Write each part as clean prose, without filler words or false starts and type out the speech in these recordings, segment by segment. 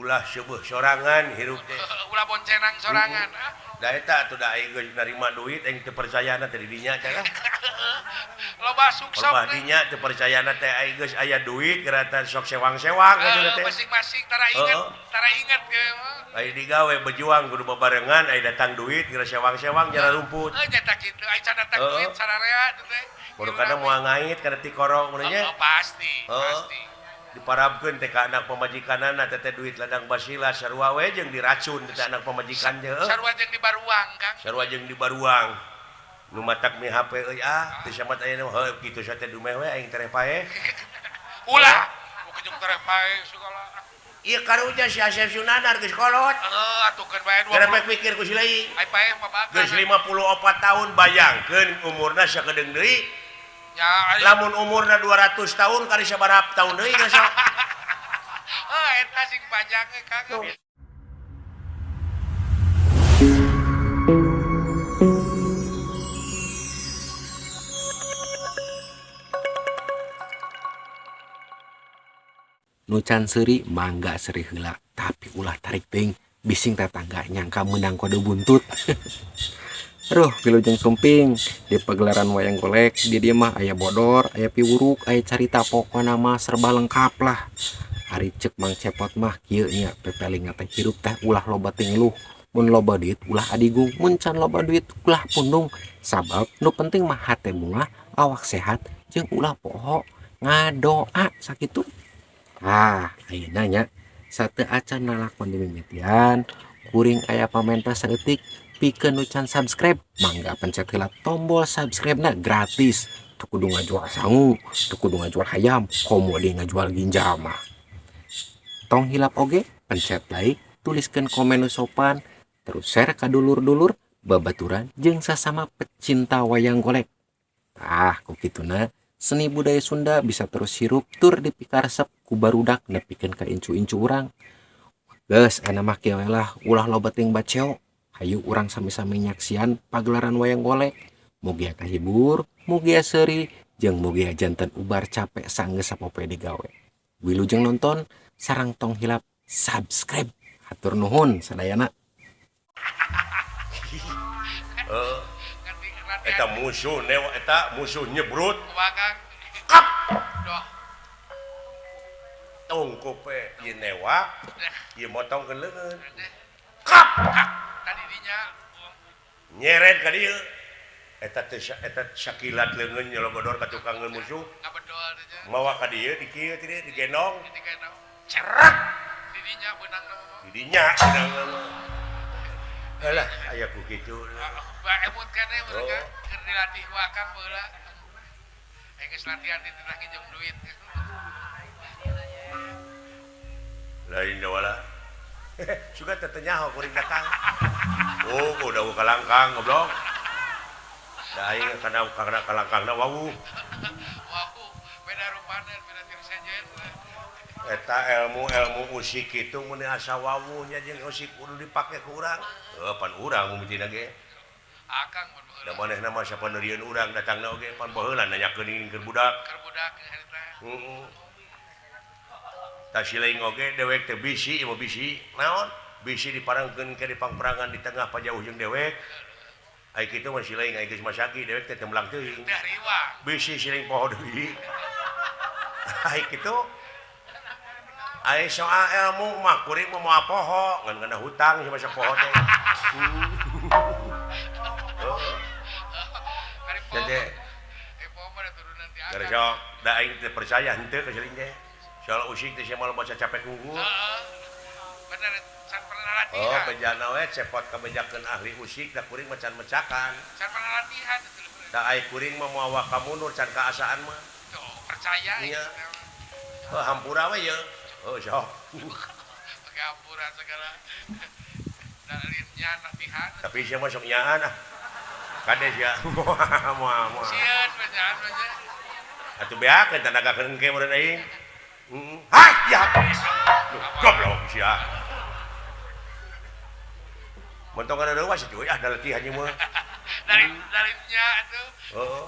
Ulah seueuh sorangan hirup teh. Ulah boncenang sorangan. Da eta atuh da aing geus narima duit aing teu percayana teh di dinya teh lah. Loba sukses. Loba dinya teu percayana teh aing geus aya duit geura teh sok sewang-sewang kitu teh. Masing-masing tara inget, tara inget ge mah. Ai digawe berjuang kudu babarengan ai datang duit geura sewang-sewang jara rumput. Heuh nya kitu ai can datang duit sararea teh. Baru moal ngait kana tikoro mun nya. Pasti, pasti. Diparabkeun teh ka anak pamajikanana teh duit ladang basila sarua we jeung diracun teh anak pamajikan teh. Sarua jeung dibaruang, Kang. Sarua jeung dibaruang. Nu matak mi HP euy ah, teu samat aya nu heuh kitu sa teh dumeh we aing tereh paeh. Ulah, ujung tereh paeh segala. Ieu karunya si Asep Sunandar geus kolot. Heuh atuh keun bae 20. Gara pikir ku si leuy. Ai paeh mah bakal. Geus 54 tahun bayangkeun umurna sakedeung deui. Ya, lamun umurna 200 tahun kali sabaraha tahun deui geus sok. Heuh eta sing panjang ge Kang. Nu can seuri mangga seuri heula, tapi ulah tarik teuing bising tetangga nyangka meunang kode buntut. Aduh, wilujeng sumping di pagelaran wayang golek di dieu mah aya bodor, aya piwuruk, aya carita, pokona mah serba lengkap lah. Ari ceuk Mang Cepot mah kieu nya pepeling teh hirup teh ulah loba tingeluh, mun loba duit ulah adigung, mun can loba duit ulah pundung. Sabab nu penting mah hate bungah, awak sehat jeung ulah poho ngadoa sakitu. Ah, ayeuna nya sateu acan nalakon dimimitian, kuring aya pamenta saeutik pikeun nu can subscribe, mangga pencet heula tombol subscribe-na gratis. Teu kudu ngajual sangu, teu kudu ngajual hayam, komo deui ngajual ginjal mah. Tong hilap oge pencet like, tuliskeun komen nu sopan, terus share ka dulur-dulur, babaturan jeung sasama pecinta wayang golek. Tah, ku kituna seni budaya Sunda bisa terus hirup tur dipikaresep ku barudak nepikeun ka incu-incu urang. Geus ayeuna mah kieu we lah, ulah loba teuing baceo. Hayu urang sami-sami nyaksian pagelaran wayang golek. Mugia kahibur, mugia seuri, jeung mugia janten ubar capek sanggeus sapopoe digawe. Wilujeng nonton, sareng tong hilap subscribe. Hatur nuhun sadayana. Eta musuh newa, eta musuh nyebrut. Kap. Tungkup ieu newa, ieu motongkeun leungeun. Kap. Tadi dinya nyeret ka dieu. Eta teh eta sakilat leungeun nyologodor ka tukangeun musuh. Mawa ka dieu di kieu teh digendong. Cerak. Di dinya beunangna mah. Di dinya beunangna mah. Alah, aya ku kitu. Ba emut keneh mereka keur dilatih ku akang baheula. Aya geus latihan di teh nginjem duit. Lain da wala. Suka teh nyaho kuring datang. Oh, udah kalangkang goblok. Da aing kana kalangkangna wawuh. Wawuh, beda rupana, beda tirsejen. Eta ilmu-ilmu usik kitu mun asa wawuh nya jeung usik kudu dipake ku urang. Heuh, pan urang mimitina ge. Akang mun baheula. Da manehna mah sapaneurieun urang datangna oge pan baheula nanyakeun ini keur budak. Keur budak harita. Heeh. Tah si lain oge dewek teh bisi, ieu mah bisi. Naon? Bisi diparangkeun ke dipangperangan di tengah pajauh jeung dewek. Ai kitu mah si lain ai geus masaki dewek teh tembelang teuing. Bisi si lain poho deui. Ai kitu ai soal ilmu mah kuring mah moal poho ngan kana hutang si masa poho teh. Jadi dari sok da aing teh percaya henteu ka si lain teh. Soal usik teh sia moal baca capek unggul. Bener can pernah latihan. Oh, bejana we cepot kabejakeun ahli usik da kuring mah can mecakan. Can pernah latihan Da ai kuring mah moal waka mundur can kaasaan mah. Tuh, percaya nya. Heuh, hampura we ye. Oh, sok. Pakai hampura segala. Dalilnya latihan. Tapi sia mah sok nyaan ah. Kade sia. Moal moal. Sieun bejaan mah nya. Atuh beakeun tanaga engke meureun aing. Heeh. Hah, ya. Goblok sia. Montong kada leuwas cuy ah da latihan ieu mah. Dari dalilnya atuh. Heeh.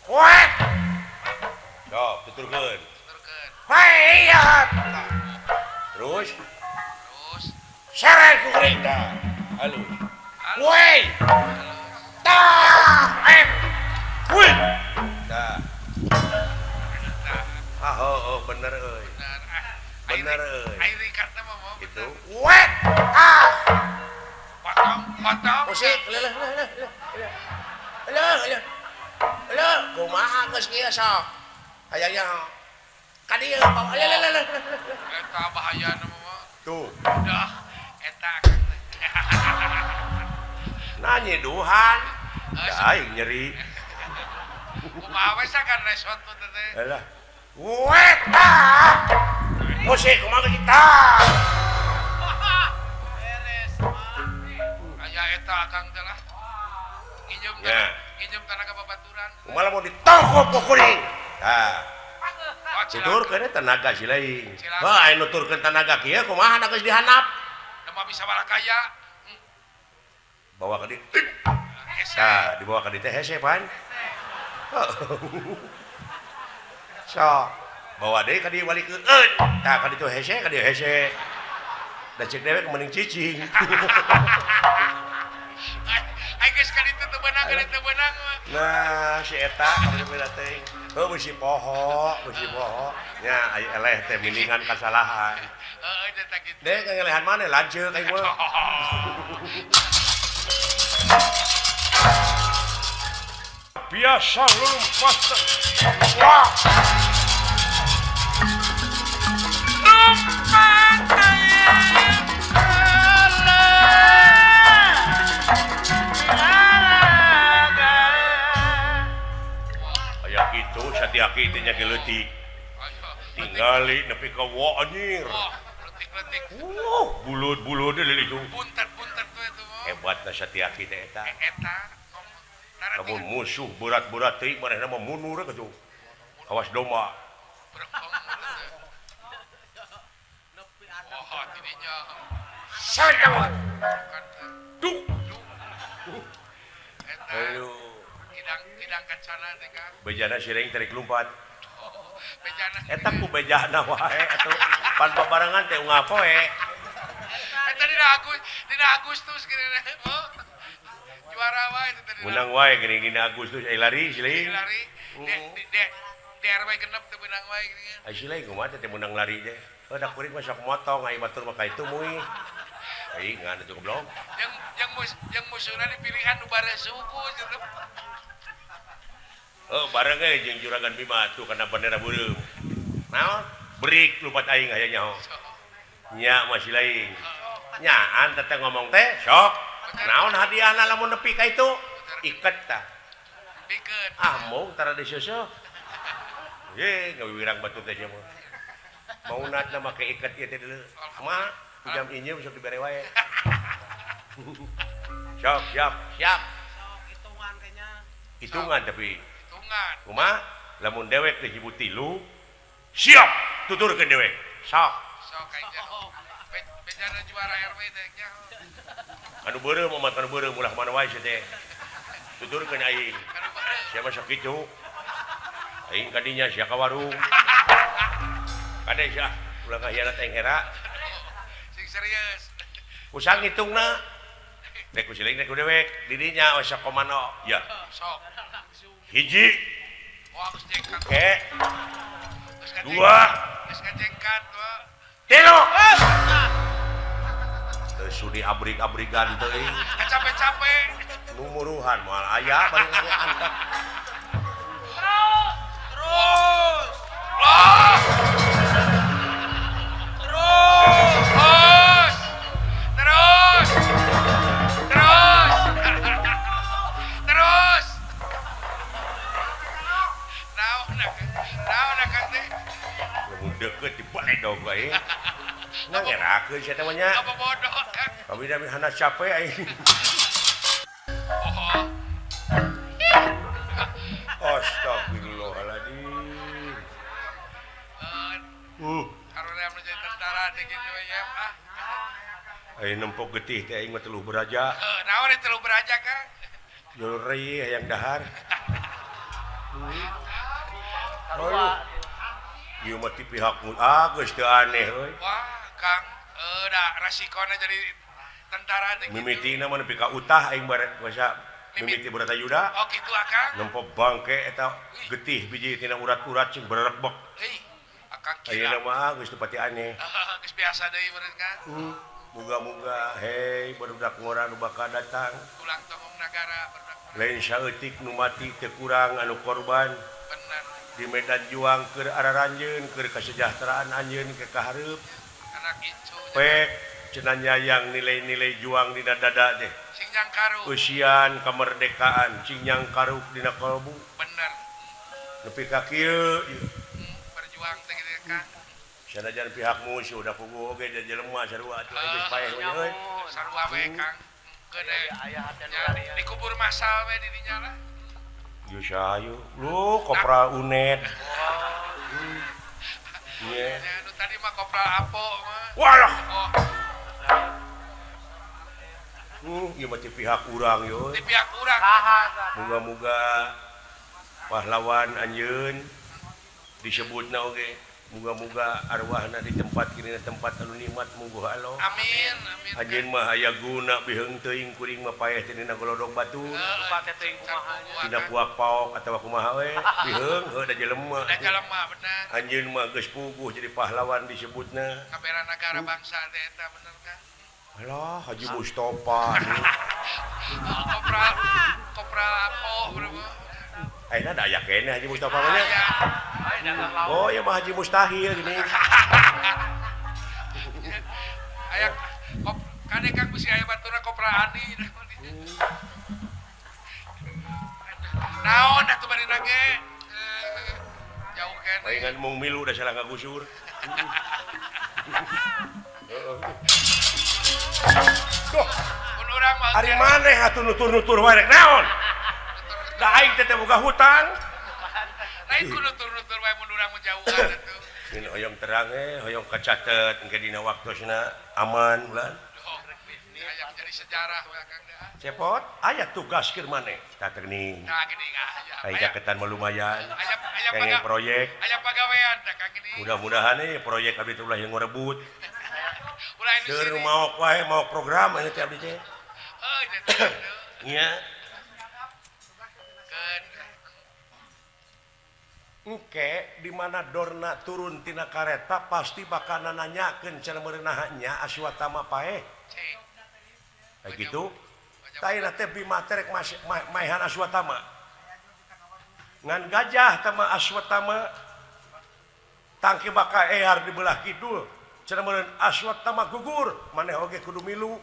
Koek. Sok tuturkeun. Tuturkeun. Hayat. Terus Halus. Seret ku kuring tah. Halus. Woi. Tah, wih. Tah. Ah, oh, bener euy. Bener euy. Ai rikatna mah mau Itu. Wet. Ah. Potong, potong. Musik, leuh leuh leuh leuh. Leuh leuh. Leuh, kumaha geus kieu sok. Hayang ka dieu bawa leuh leuh leuh. Eta bahayana mah. Tuh. Udah eta. Nanya duhan. Da aing nyeri. Kumaha we sakan resot tuh teh. Alah. Wet. Ah. Musik kumaha geus kita. Beres mah. Aya eta akang teh lah. Nginjem Ya. nginjem tanah ka babaturan. Kumaha lamun ditongkop ku kuring. Tah. Oh, Tuturkeun tenaga si lain. Heuh aya nuturkeun tenaga kieu kumaha da geus dihandap. Da mah bisa balakaya. Bawa ka dieu. Tah, dibawa ka dieu teh hese pan. Sok, bawa deui ka dieu balikeun. Tah ka ditu hese, ka dieu hese. Da ceuk dewek mending cicing. Ai geus ka ditu teu beunang, ka ditu teu beunang mah. Nah, si eta ka dieu teh. Heuh bisi poho, bisi poho. Nya ai eleh teh miningan kasalahan. Heeh, eta kitu. Deh ngelehan maneh lanceuk aing mah. Biasa lompat. Wah. Lompat Aya kitu Satyaki teh nya leutik. Tingali nepi ka wa anjir. Leutik-leutik. Bulud-bulud deui itu. Buntet-buntet tuh itu mah. Hebatna Satyaki teh eta. Eta. Lamun musuh berat-berat teuing manehna mah mundur kitu. Awas domba. Oh, tidinya. Sadang. Duk. Eta. Aduh. Kidang kacana teh Kang. Bejana siring tarik lumpat. Bejana. Eta ku bejana wae atuh. Pan babarengan teh unggal poe. Eta dina Agustus geuning. Juara wae itu tadi. Menang wae geuning dina Agustus ai lari siling. Lari. Di RW genep teu meunang wae geuning. Ai siling kumaha teh meunang lari teh. Heuh da kuring mah sok motong ai batur mah ka itu mui. Ai ngan atuh goblok. Yang musuhna dipilihan nu baresuku gitu. Heuh bareng ge jeung Juragan Bima tuh kana bendera beureum. Naon? Berik lupat aing aya nyaho. Nya mah silaing. Nyaan teh ngomong teh sok. Naon hadiahna lamun nepi ka itu? Iket tah. Pikeun. Ah mung tara disusuh. Ye ngawiwirang batu teh nya mah. Maunatna make iket ieu teh deuleu. Kumaha? Jam injeum sok dibere wae. Sok, siap, siap. Sok hitungan kayaknya. Hitungan tapi. Hitungan. Kumaha? Lamun dewek teh nyebut tilu, siap tuturkeun dewek. Sok. Sok aja. Bejana juara RW teh nya. Anu beureum mah anu beureum ulah mana wae teh. Tuturkeun aing. Sia mah sok kitu. Aing ka dinya sia ka warung. Kade sia ulah ngahianat aing era. Sing serius. Kusang ngitungna. Rek ku siling rek ku dewek di dinya we sok komando. Ya. Sok. Hiji. Wah, geus jengkat. Oke. Dua. Geus ngajengkat, Tilu. Teu sudi abrik-abrigan teuing. Capek-capek. Numuruhan moal aya bari angkat. Terus. Terus. Terus. Terus. Terus. Terus. Naon akang teh? Lamun deukeut dibaledog wae. Nah ngerakeun sia teh mah nya. Apa bodoh Kang? Kami da hana capek aing. Oh. Astagfirullahaladzim. Karena menjadi tentara teh kitu we ya. Ah. Aing nempok getih teh aing mah teluh beraja. Heuh, naon eta teluh beraja Kang? Nyeri hayang dahar. Aduh. Ieu mah ti pihak ah geus teu aneh euy. Wah, Kang, Da rasikona jadi tentara teh. Mimitina mah nepi ka utah aing bare basa mimiti Bratayuda. Oh kitu Akang. Nempo bangke eta getih biji tina urat-urat cing bererebek. Hei, Akang kira. Ayeuna mah geus teu pati aneh. Geus biasa deui meureun kan. Muga-muga hei barudak ngora nu bakal datang. Tulang tongong nagara barudak. Lain saeutik nu mati teu kurang anu korban. Bener. Di medan juang keur araranjeun keur kasejahteraan anjeun ke kahareup. Anak incu. Pek cenah nyayang nilai-nilai juang dina dada teh. Cing nyangkaruk. Eusian kemerdekaan cing nyangkaruk dina kalbu. Bener. Nepi ka kieu ieu. Berjuang teh kitu Kang. Sanajan pihak musuh da puguh oge da jelema sarua atuh geus paeh we euy. Sarua we Kang. Gede dikubur masal we di dinya lah. Ieu saha lu kopral Unet. Iya. Nu tadi mah kopral Apo mah. Walah. Ieu mah ti pihak urang yo. Ti pihak urang. Muga-muga pahlawan anjeun disebutna oge. Muga-muga arwahna di tempat kini tempat anu nikmat mungguh Allah. Amin amin. Anjeun mah aya guna biheung teuing kuring mah paeh teh dina golodog batu. Dina puak paok atawa kumaha we biheung heuh da jelema. Da jelema bener. Anjeun mah geus puguh jadi pahlawan disebutna. Kabera nagara bangsa teh eta bener kan. Alah Haji Mustofa. Kopral kopral Apo berapa? Ayeuna da aya keneh Haji Mustofa mah nya. Oh ya mah Haji Mustahil gini. Aya kop kade Kang bisi aya baturna kopral Andi. Naon atuh bari ge? Jauh keneh. Palingan mung milu da salah ngagusur. Duh. Mun urang mah ari maneh atuh nutur-nutur wae rek naon? Da aing teh boga hutang. Lain ku nutur-nutur wae mun urang mah jauhan atuh. Ini hoyong terang hoyong kacatet engke dina waktosna aman ulah. Hayang jadi sejarah we Kang da. Cepot aya tugas keur maneh. Tah geuning. Tah geuning aya. Aya jaketan mah lumayan. Aya proyek. Aya pagawean tah Kang geuning. Mudah-mudahan proyek abdi teh ulah yang ngarebut. Ulah anu seueur maok wae maok program aya teh abdi teh. Heuh teh. Nya. Engke di mana Dorna turun tina kareta pasti bakal nanyakeun cenah meureunahnya Aswatama paeh. Kayak gitu. Taina teh Bima teh rek maehan Aswatama. Ngan gajah tama Aswatama tangki bakal ear di belah kidul. Cenah meureun Aswatama gugur, maneh oge kudu milu.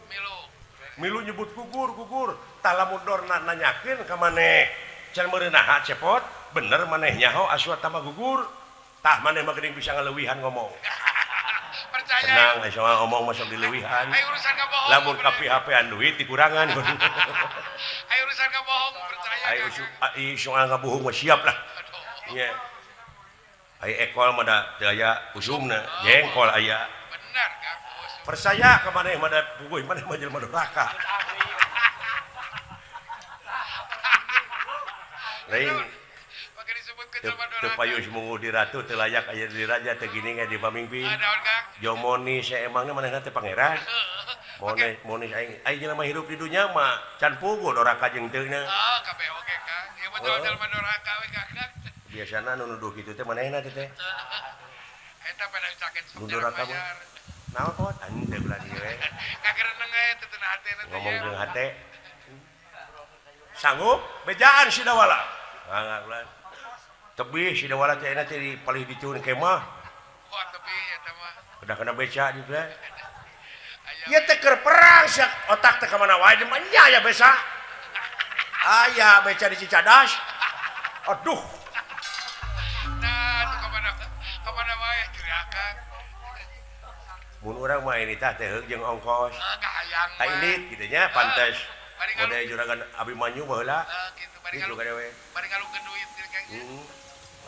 Milu nyebut gugur, gugur. Tah lamun Dorna nanyakeun ka maneh, cenah meureun cepot. Bener maneh nyaho Aswatama gugur tah maneh mah geuning bisa ngaleuwihan ngomong. Percaya. Tenang aya soal ngomong mah sok dileuwihan. Ayo urusan kabohong. Lamun ka PHP-an duit dikurangan. Ayo urusan kabohong percaya. Ayo soal ngabohong mah siap lah. Nya. Aya ekol mah da teu aya usumna, jengkol aya. Bener Kang. Percaya ka maneh mah da puguh maneh mah jelema durhaka. Lain teu payu munguh di ratu teu layak aya di raja teu gini di pamimpin. Jomoni saemangna manehna teh pangeran. Monis aing aing jelema hirup di dunya mah can puguh doraka jeung teu na. Oh, kabeh oge Kang. Ieu mah jelema doraka we Kang. Biasana nu nuduh kitu teh manehna teh teh. Eta pada saket nu doraka mah. Naon pot anjing teh belah dieu we. Kagereneng we teu teu hatena teh. Ngomong jeung hate. Sanggup bejaan Sidawala. Mangga ulah. Tebih Sidawala teh ayeuna teh di palih diceun kemah. Wah, tebih eta mah. Udah kena beca di teh. Ieu teh keur perang sia otak teh ka mana wae mah nya aya beca. Aya beca di Cicadas. Aduh. Nah, tuh ka mana wae gerakan. Mun urang mah ini tah teh heug jeung ongkos. Kahayang mah. Indit kitu nya pantes. Mode juragan Abimanyu baheula. Kitu bari ngalungkeun duit Kang.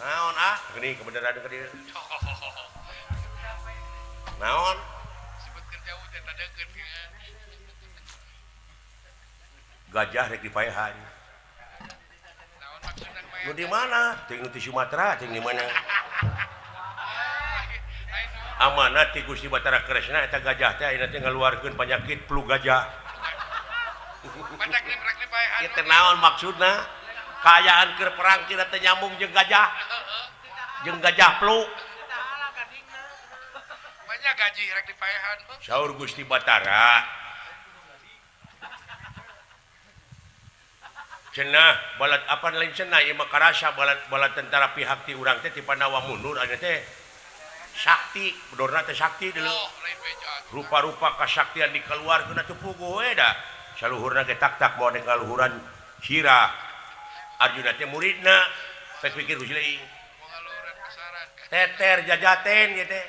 Naon ah geuning kebenaran ka dieu. Naon? Sebutkeun jauh teh tadeukeun. Gajah rek dipaehan. Naon maksudna Nu di mana? Teuing nu ti Sumatera, teuing di mana? Amanat ti Gusti Batara Kresna eta gajah teh ayeuna teh ngaluarkeun panyakit flu gajah. Ieu teh naon maksudna? Kaayaan keur perang kira teh nyambung jeung gajah. Jeung gajah flu. Banyak gaji rek dipaehan. Saur Gusti Batara. Cenah balat apa lain cenah ieu mah karasa balat tentara pihak ti urang teh ti Pandawa mundur ayeuna teh. Sakti, bedorna teh sakti dulu. Rupa-rupa kasaktian dikeluarkeun atuh puguh we da. Saluhurna ge tak-tak moal kaluhuran sirah. Arjuna teh muridna, pek pikir ku sileing. Teter jajaten ieu teh.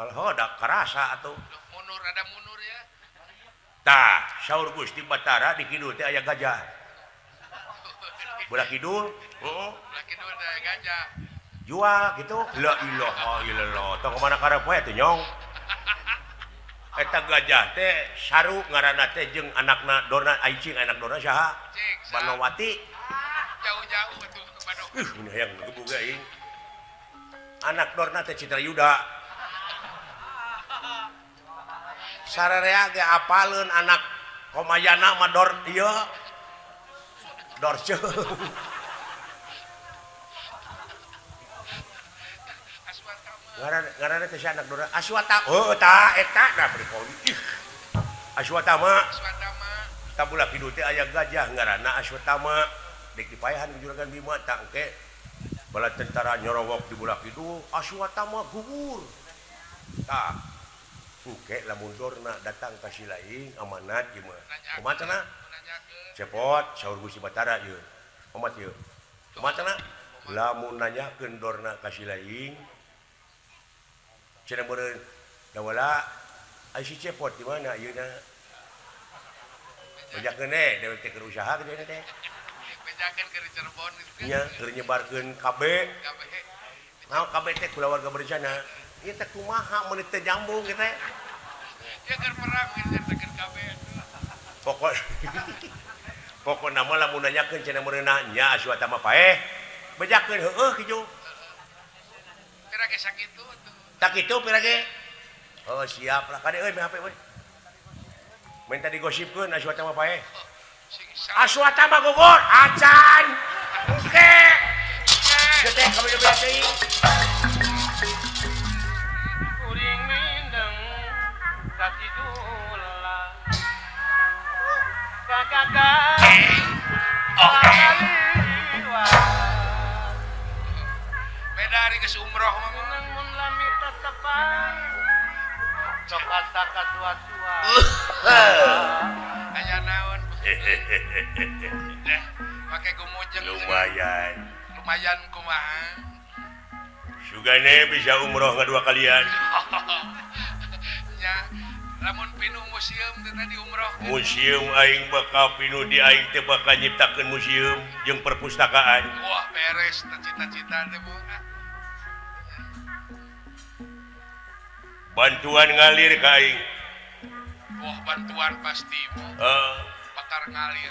Alho da karasa atuh. Mundur ada mundur ya. Tah, saur Gusti Batara di kidul teh aya gajah. Belah kidul, heeh. Belah kidul teh aya gajah. Jual gitu la ilaha illallah tong kemana karep we teh nyong eta gajah teh saru ngaranna teh jeung anakna Dorna aicing anak Dorna saha Banowati jauh-jauh atuh Banowati ih hayang gebug aing anak Dorna teh Citrayuda sararea ge apaleun anak Komayana mah Dor ieu Dorce. Ngaranna teh anak Dora Aswata. Oh ta eta da pripon. Ih. Aswatama. Aswatama. Tabulah kidul teh aya gajah ngaranna Aswatama. Dek dipaehan ku Juragan Bima tah engke bala tentara nyorowok di bulah kidul Aswatama gugur. Tah. Engke lamun Dorna datang ka si lain amanat ieu mah. Kumaha cenah? Cepot saur Gusti Batara ieu. Omat ieu. Kumaha cenah? Lamun nanyakeun Dorna ka si lain cenah meureun dawala ai si Cepot di mana ayeuna bejakeun we dewek teh keur usaha kitu teh bejakeun keur Cirebon kitu nya keur nyebarkeun KB naon KB teh kulawarga berencana ieu teh kumaha mun teu nyambung kitu teh ya keur perang kitu teh keur KB pokok pokona mah lamun nanyakeun cenah meureun nya Aswatama paeh bejakeun heueuh kitu pira ge sakitu tak itu pira ge oh siap lah kade euy HP euy minta digosipkeun Aswatama paeh Aswatama gugur acan engke teh kami beres teuing kuring mindeng sakidula kakak beda hari geus umroh mah aya naon make gumujeng lumayan lumayan kumaha sugane bisa umroh ngadua kalian nya lamun pinuh museum teh tadi umroh museum aing bakal pinuh di aing teh bakal nyiptakeun museum jeung perpustakaan wah beres cita-cita teh bu. Bantuan ngalir ka aing. Wah, bantuan pasti. Bakar ngalir.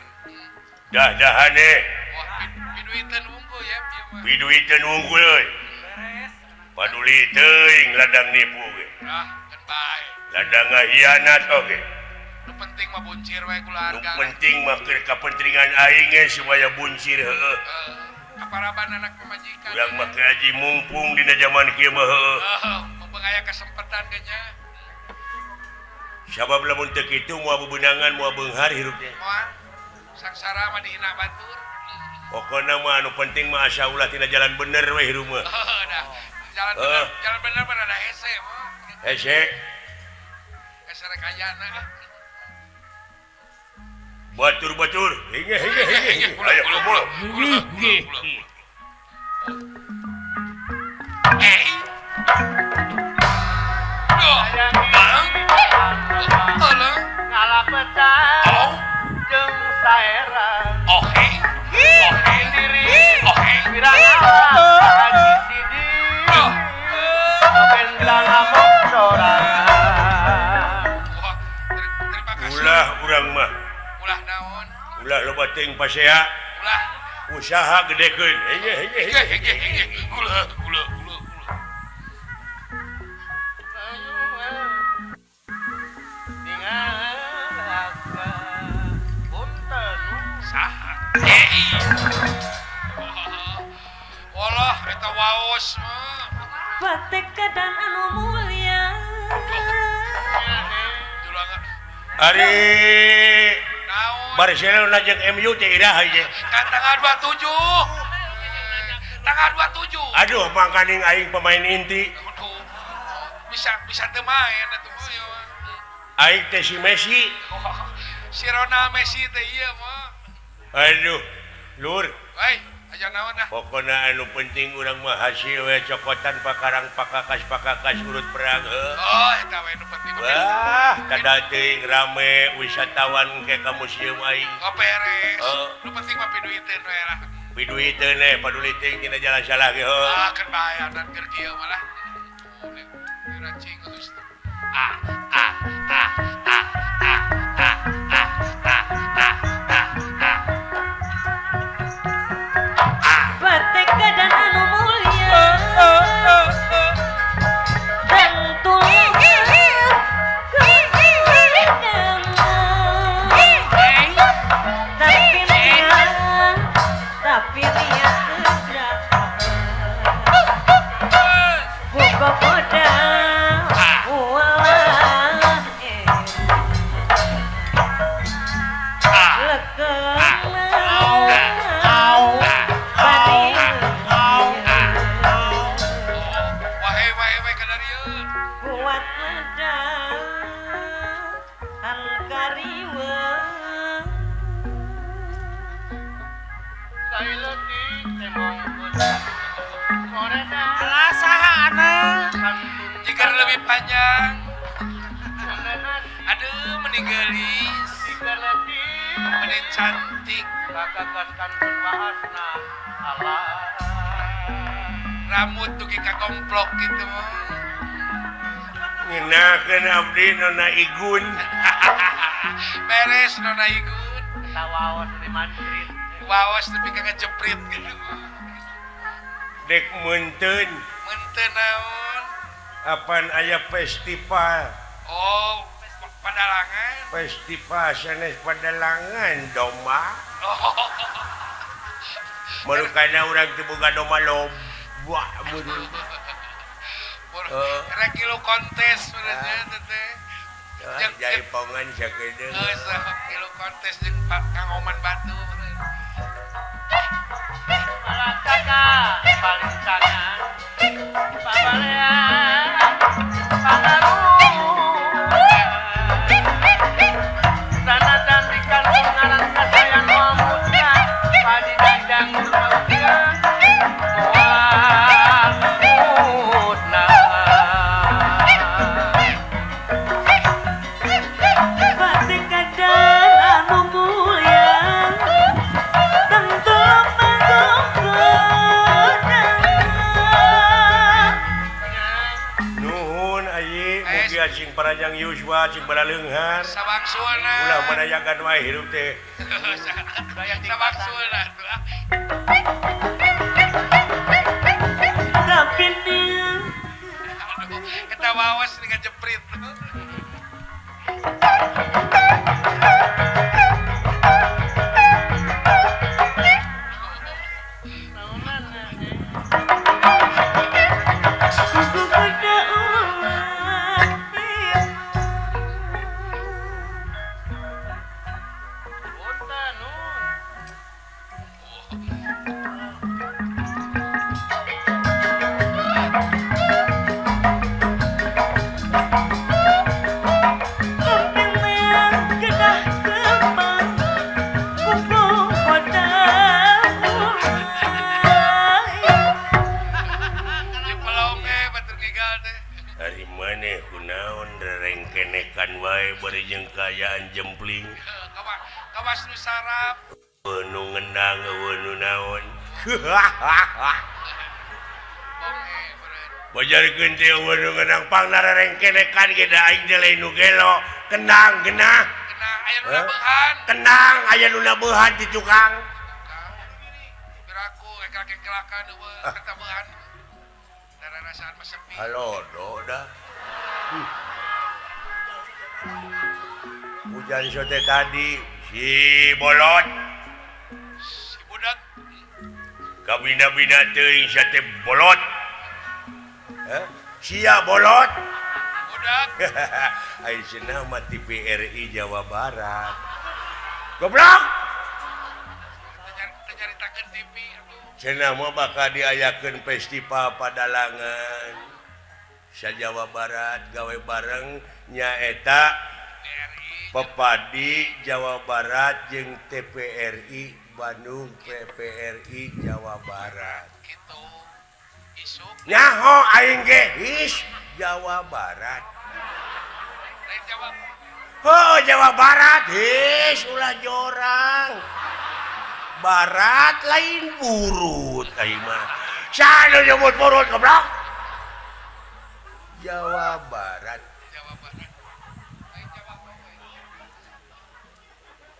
Dah-dahane. Wah, piduiteun wungkul ya ieu mah. Piduiteun wungkul euy. Beres. Paduli teuing ladang nipu ge. Ah, keun bae. Ladang ngahianat oge. Nu penting mah buncir we keluarga. Nu penting mah keur kapentingan aing ge supaya buncir heueuh. Kaparaban anak pamajikan. Urang mah haji mumpung dina jaman kieu mah heueuh. Aya kesempatan kayaknya. Sabab lamun teu kitu moal bebenangan moal beunghar hirup teh. Moal. Sangsara mah dihina batur. Pokona mah anu penting mah asa ulah tina jalan bener we hirup mah. Heeh dah. Jalan bener, jalan bener mah rada hese mah. Hese. Hese rek ayana. Batur-batur. Hinge hinge hinge. Ayo kumpul. Jeung saerang oke diri ulah urang mah ulah naon ulah loba teuing pasea ulah usaha gedekeun hege hege hege hege ulah ulah ulah ulah. Walah eta waos mah. Patekadan anu mulia. Ari Barcelona jeung MU teh iraha ieu? Kan tanggal 27. Tanggal 27. Aduh, mangkaning aing pemain inti. Aduh. Bisa teu main atuh ieu mah. Aing teh si Messi. Si Ronald Messi teh ieu mah. Aduh, lur. Hei, aja naon ah. Pokona anu penting urang mah hasil we cokotan pakarang pakakas urut perang heuh. Oh, eta we nu penting. Wah, kada teuing rame wisatawan ke ka museum aing. Oh, beres. Nu penting mah piduiteun we lah. Piduiteun we, paduli teuing dina jalan salah ge heuh. Ah, keur bayaran keur kieu malah. Diracing geus. Ah ah ah ah ah ah ah ah ah ah ah. Patekadan anu mulia. Tentu tapi niat gerak buka podang ulah kuat medang kariwa jika lebih panjang. Aduh, meni geulis, meni cantik, rambut dugi kagomplok gitu mah. Ngenakeun abdi Nona Igun. Beres Nona Igun. Waos di mancrit. Waos tapi kagak jeprit gitu. Dek meunteun. Meunteun naon? Apan aya festival. Oh, padalangan. Festival sanes padalangan domba. Oh. Marukana urang teu boga domba loba meureun. Rek kilu kontes sebenarnya teh. Jaipongan sakedeung. Geus kilu kontes jeung Kang Oman Batu meureun. Malakaka palintangan pabalean pangaruh sana cantikan ngaran kasayang muda padi dadang muda moal mutna. Patekadan anu mulia tentu nuhun ayi mugia sing paranjang yuswa sing baraleunghar sawangsulna ulah manayakan wae hirup teh sawangsulna tuh. Tapi aduh, eta wawas dengan jeprit. Bari jeung kaayaan jempling kawas nu sarap nu ngendang eueuh nu naon. Bajarkeun teh eueuh nu ngendang pangna rerengkenekan ge da aing teh lain nu gelo. Kendang genah. Kendang aya nu nabeuhan. Kendang aya nu nabeuhan di tukang. Beraku ekrak-ekrakan eueuh katabehan. Dararasaan mah sepi. Halodo dah. Hujan sote tadi si bolot. Kabina-bina teuing sia teh bolot. Hah? Sia bolot. Budak. Ai cenah mah TPRI Jawa Barat. Goblok. Teu nyaritakeun TV atuh. Cenah mah bakal diayakeun festival padalangan. Sa Jawa Barat gawe bareng nyaeta Pepadi Jawa Barat jeung TPRI Bandung PPRI Jawa Barat. Gitu. Isuk. Nyaho aing ge his Jawa Barat. Lain Jawa. Oh, Jawa Barat his ulah jorang. Barat lain burut aing mah. Saha nu nyebut burut goblok? Jawa Barat. Jawa Barat. Lain Jawa Barat.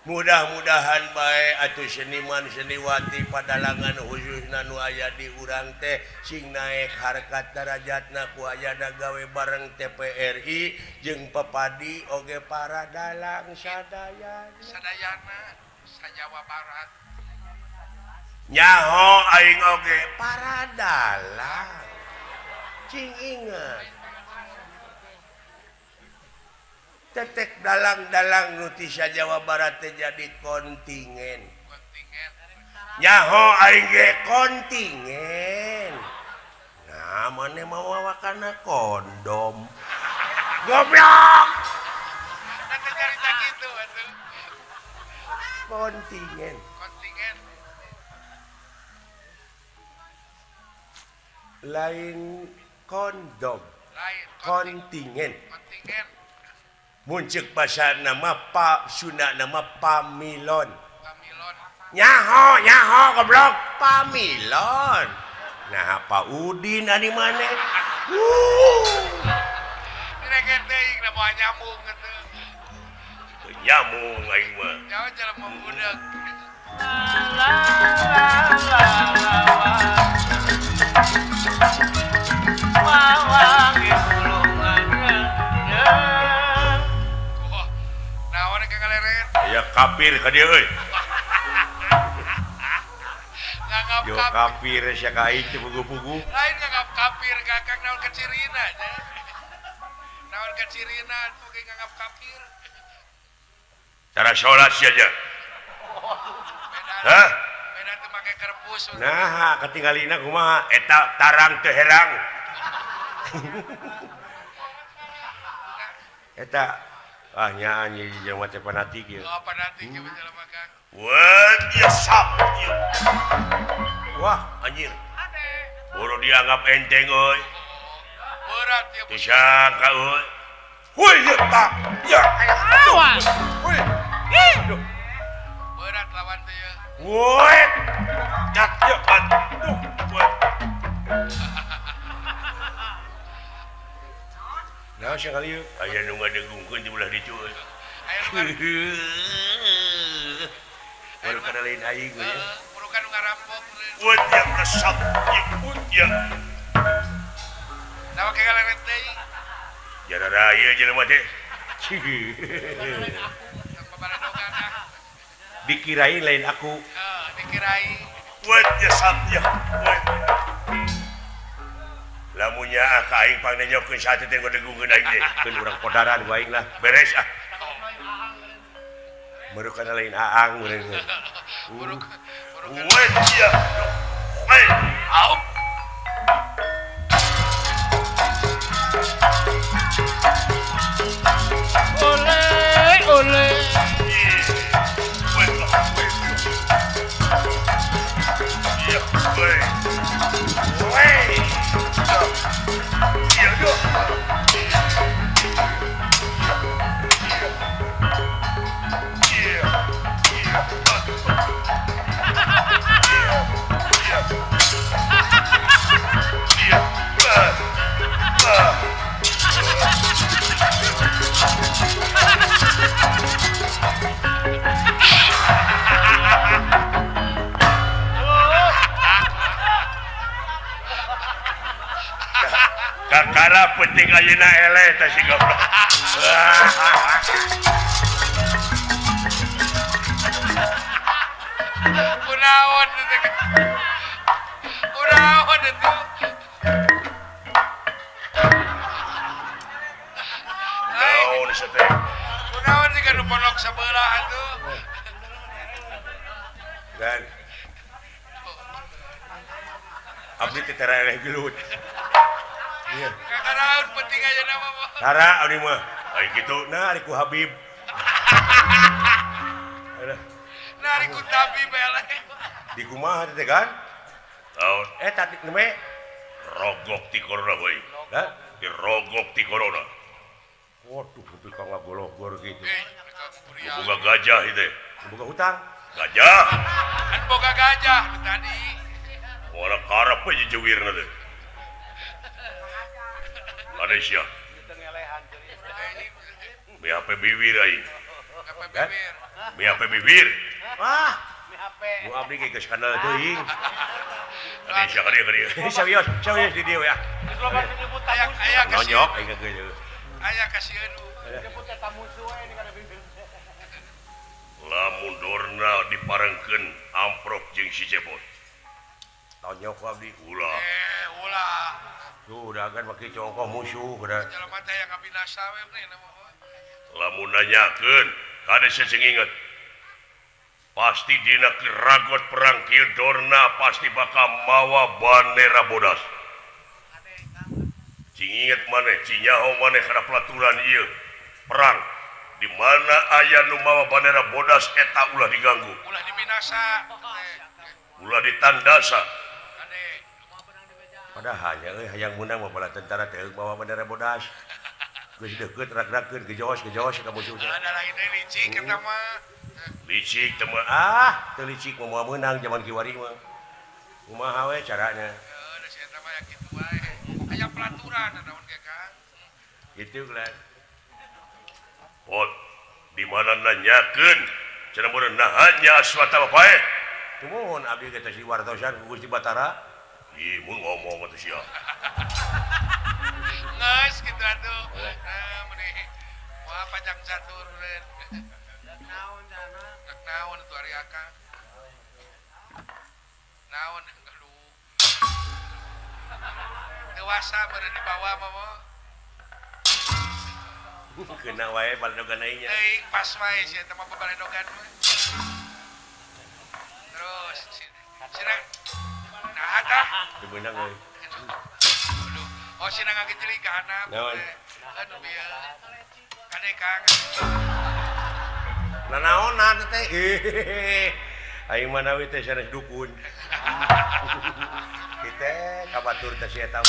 Mudah-mudahan bae atuh seniman seniwati padalangan khususna nu aya di urang teh sing naek harkat darajatna ku ayana gawe bareng TPRI jeung Pepadi oge para dalang sadayana. Sadayana sa Jawa Barat. Nyaho aing oge para dalang. Cing inget. Tetek dalang-dalang nu ti Jawa Barat teh jadi kontingen. Nyaho aing ge kontingen. Nah, maneh mawa kana kondom. Goblok. Teh carita kitu atuh. Kontingen. Kontingen. Lain kondom. Lain kontingen. Kontingen. Muncul bahasa nama Pak Sunda nama Pamilon. Pamilon. Nyaho, nyaho goblok Pamilon. Nah, Pak Udin ari maneh. Direken teuing da moal nyambung atuh. Teu nyambung aing mah. Nyaho jelema budak. La la la la. Wawangi bulungan. Aya kafir ka dieu euy. Nganggap Yo kafir sia ka aing teu pugu-pugu. Lain nganggap kafir kakang naon kacirina nya. Naon kacirina atuh ge nganggap kafir. Cara salat sia nya. Hah? Beda teu make kerpus. Nah, katingalina kumaha? Eta tarang teu herang. Eta ah nya anjing jelema teh fanatik ieu. Oh, fanatik ieu jelema Kang. Wah, dia sap. Wah, anjir. Boro dianggap enteng euy. Berat ya. Teu sangka euy. Woi, ya tak. Ya. Awas. Woi. Berat lawan teh ya. Woi. Ya, ya, aduh. Woi. Nah, sekali yuk. Aya nu ngadegungkeun di belah ditu euy. Baru kana lain aing we. Baru kan ngarampok. Woi, ya kesap. Ya. Nah, make galeret deui. Jarara ieu jelema teh. Dikirain lain aku. Heeh, dikirain. Woi, ya sap ya. Woi. Lamunnya ka aing pangnenyokeun sate teh ngadegungkeun aing teh. Keun urang podaran ku aing lah. Beres ah. Baru kana lain aang meureun. Woi, ya. Woi, au. Oleh, oleh. Woi, ya, woi. Woi. Ya, do. Kakara penting ayeuna eleh teh si goblok. Kunaon teh. sia teh. Kunaon jiga nu pondok sebelah atuh. Gan. Abdi teh tara gelut. Iya. Kakaraun penting aja nama mah. Tara abdi mah. Ai kitu nah ari ku Habib. Nah ari ku Tabib eleh. Di kumaha teh kan? Naon? Tadi neme rogok ti corona we. Hah? Dirogok ti corona. Waduh, tapi ka ngagologor kitu. Boga gajah ieu teh. Boga hutang. Gajah. Kan boga gajah nu tadi. Moal karep we jejewirna teh. Ada sia. BHP bibir aing. BHP bibir. Wah. Bu abdi ge geus kanal teuing. Ada sia ka dieu. Serius, serius di dieu ya. Aya nonyok aing ka dieu. Aya kasieun. Lamun dorna diparengkeun amprok jeung si Cepot. Tonyok ku abdi ulah. Ulah. Tuh, dagan make congkoh musuh udah. Jelema teh yang kabinasa we mah. Lamun nanyakeun kade sing inget. Pasti dina keragot perang kieu dorna pasti bakal mawa bandera bodas. Cing inget maneh, cing nyaho maneh kana pelaturan ieu perang di mana aya nu mawa bandera bodas eta ulah diganggu. Ulah dibinasa. Ulah ditandasa. Padahalnya euy hayang meunang mah bala tentara teh bawa bendera bodas. Geus deukeut rak-rakeun gejoos-gejoos ka musuh teh. Ada lain deui licik eta mah. Licik teh mah ah, teu licik mah moal meunang jaman kiwari mah. Kumaha we carana? Heuh, da si eta mah ya kitu wae. Aya peraturan naon ge Kang. Kitu lah. Pot di mana nanyakeun cenah meureun naha nya Aswata bae. Tumuhun abdi ge teh si wartosan ku Gusti Batara. Ih, mun ngomong atuh sia. Geus kitu atuh. Nah, meuni moal panjang catur eureun. Naon cenah? Rek naon atuh ari Akang? Naon aduh. Dewasa meureun dibawa mah mah. Kena wae baledogan aing nya. Teuing pas wae sia eta mah babaledogan mah. Terus sina nah tah teu beunang euy. Aduh, oh sina ngagejeling ka handap. Aduh bieu. Kade Kang. Nanaonan teh. Aing mah nawi teh sanes dukun. Kita ka batur teh si eta.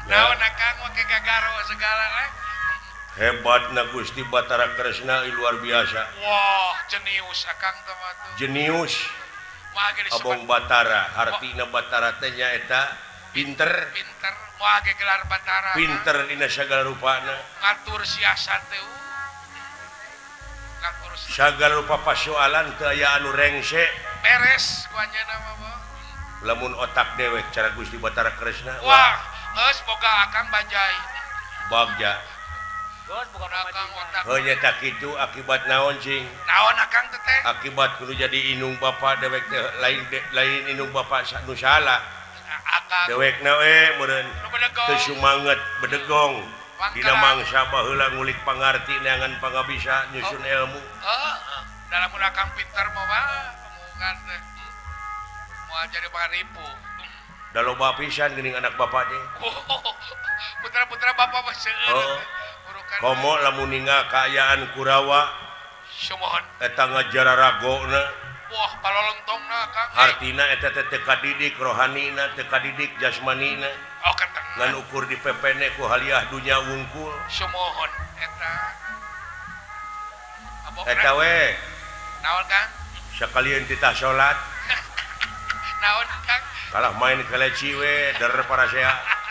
Naon Akang make gagaro segala eh. Hebatna Gusti Batara Kresna luar biasa. Wah, jenius Akang teh mah tuh. Jenius. Abong Batara, artina Batara teh nyaeta pinter. Pinter, moal ge gelar Batara. Pinter dina sagala rupana. Ngatur siasat teh. Ngatur sagala rupa pasoalan teu aya anu rengse. Beres ku anjeunna mah. Lamun otak dewek cara Gusti Batara Kresna. Wah, geus boga Akang bajai. Bagja. Otak. Heuh nya kitu akibat naon cing? Naon Akang teh? Akibat kudu jadi inung bapa dewek teh lain inung bapa nu salah. Akang dewekna we meureun teu sumanget bedegong dina mangsa baheula ngulik pangarti neangan pangabisa nyusun ilmu. Heeh. Da lamun Akang pinter mah omongan teh. Moal jadi pangaripu. Da loba pisan geuning anak bapak teh. Putra-putra bapak mah seueur. Komo lamun ninggal kaayaan Kurawa Sumohon eta ngajararagona. Wah, palolontongna Kang. Artina eta teh teu kadidik rohanina, teu kadidik jasmanina. Oh, kenteng. Ngan ukur dipepene ku haliah dunya wungkul. Sumohon eta. Eta we. Naon Kang? Sakalian titah salat. Naon Kang? Kalah main keleci we der parasea.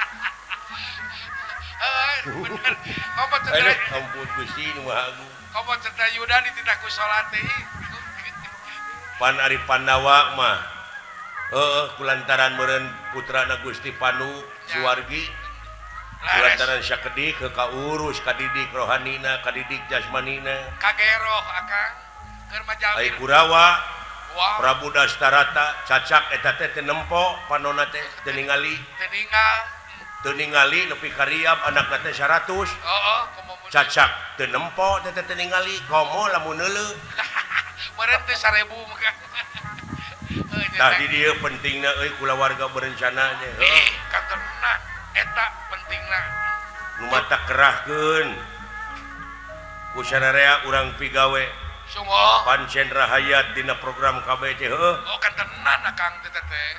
Bener. Komo cenah. Ampun Gusti nu Maha Agung. Komo cenah Yuda dititah ku salat teh. Pan ari Pandawa mah heueuh kulantaran meureun putrana Gusti Panu Suwargi. Kulantaran sakedik heuh kaurus kadidik rohanina, kadidik jasmanina. Kageroh Akang. Keur mah jalmi. Ai Kurawa Prabu Dastarata cacak eta teh teu nempo panonna teh teu ningali. Teu ningali nepi ka riab anakna teh 100. Heeh, komo mun cacak teu nempo teh teu ningali komo lamun neuleuh. Meureun teh 1000 mah. Tah di dieu pentingna euy kulawarga berencana teh. Ih, katerna eta pentingna. Nu mata kerahkeun. Ku sararea urang pigawe. Sungguh. Pancen rahayat dina program KB teh heuh. Oh, katerna Kang teh teh.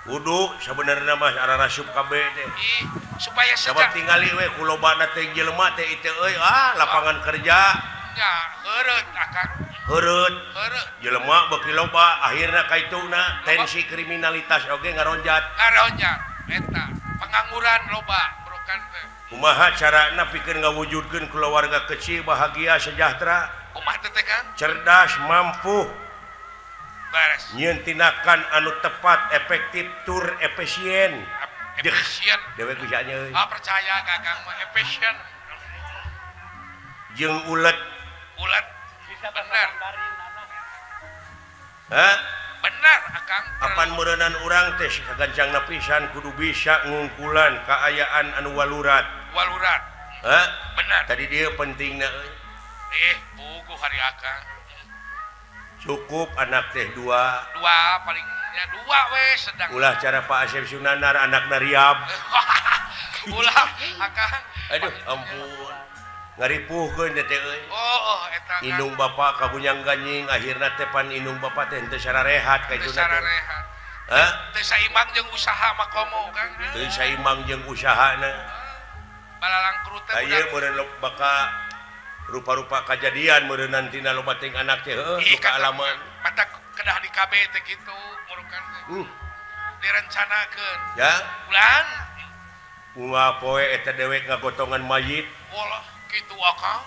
Kudu sabenerna mah ararasup KB teh. Ih, supaya sabab tingali we ku lobana teh jelema teh ieu euy ah lapangan kerja. Nya, heureut Akang. Heureut. Jelema beuki loba akhirna kaituna tensi kriminalitas oge ngaronjat. Ngaronjat eta pengangguran loba bukan teh. Kumaha carana pikeun ngawujudkeun kulawarga kecil bahagia sejahtera? Kumaha teh Kang? Cerdas, mampu. Beres. Nyieun tindakan anu tepat, efektif, tur efisien. Efisien. Dewek bisa nya euy. Ah percaya ka Kang mah efisien. Jeung ulet. Ulet. Benar. Hah? Benar Akang. Apan meureunan urang teh sagancangna pisan kudu bisa ngungkulan kaayaan anu walurat. Walurat. Hah? Benar. Tadi dia pentingna euy. Puguh hari Akang. Cukup anak teh dua. Dua palingnya dua we sedang. Ulah cara Pak Asep Sunanar anakna riab. Ulah Akang. Aduh ampun. Ngaripuhkeun teh euy. Oh, eta Kang. Indung bapak kagunyang ganying akhirna teh pan indung bapak teh henteu sararehat ka Teu sararehat. Hah? Teu saimbang jeung usaha mah komo Kang. Teu saimbang jeung usahana. Balalangkrut teh. Aya meureun baka rupa-rupa kajadian meureun tina loba teuing anak teh heuh nu kaalaman. Mata kedah di KB teh kitu murukan teh. Direncanakeun. Ya. Ulang. Unggal poe eta dewek ngagotongan mayit. Walah kitu Akang.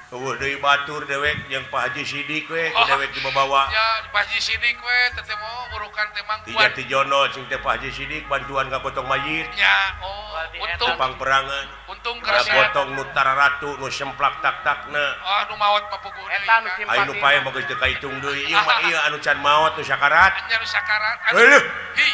Eueuh deui batur dewek jeung Pak Haji Sidik we ku dewek dibawa. Ya, Pak Haji Sidik we teh teh mau urukan teh mangkuan. Ti Jatijono cing teh Pak Haji Sidik bantuan ngagotong mayit. Ya, oh, untung pangperangan. Untung keras ngagotong nu tararatu nu semplak tak-takna. Oh, nu maot mah puguh deui. Eta nu simpati. Aya nu pae mah geus teu kaitung deui. Ieu mah ieu anu can maot nu sakarat. Nya nu sakarat. Heuh. Hi.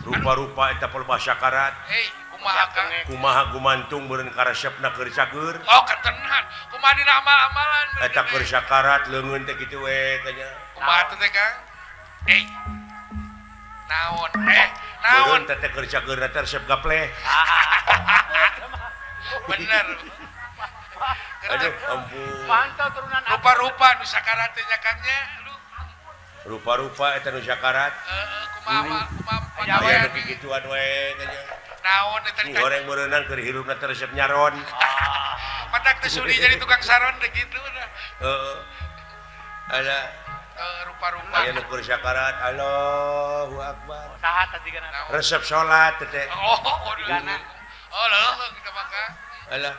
Rupa-rupa eta palebah sakarat. Hei. Kumaha Kang? Kumaha gumantung meureun karesepna keur cager. Oh, katenan. Kumaha dina amal-amalan eta keur sakarat leungeun teh kitu we kanya. Kumaha teh Kang? Eh. Naon? Naon? Meureun teh keur cager teh resep gapleh. Bener. Aduh, ampun. Mantau turunan rupa-rupa nu sakarat teh nya Kang nya. Rupa-rupa eta nu sakarat. Heeh, kumaha kumaha aya nu kikituan we kanya. Naon eta tadi goreng meureunang keur hirupna teh resep nyaron. Matak teh sudi jadi tukang saron teh kitu dah. Heeh. Ada rupa-rupa. Aya nu keur sakarat, Allahu akbar. Saha tadi kana? Resep salat teh. Oh, oh leuh kita mah Kang. Alah,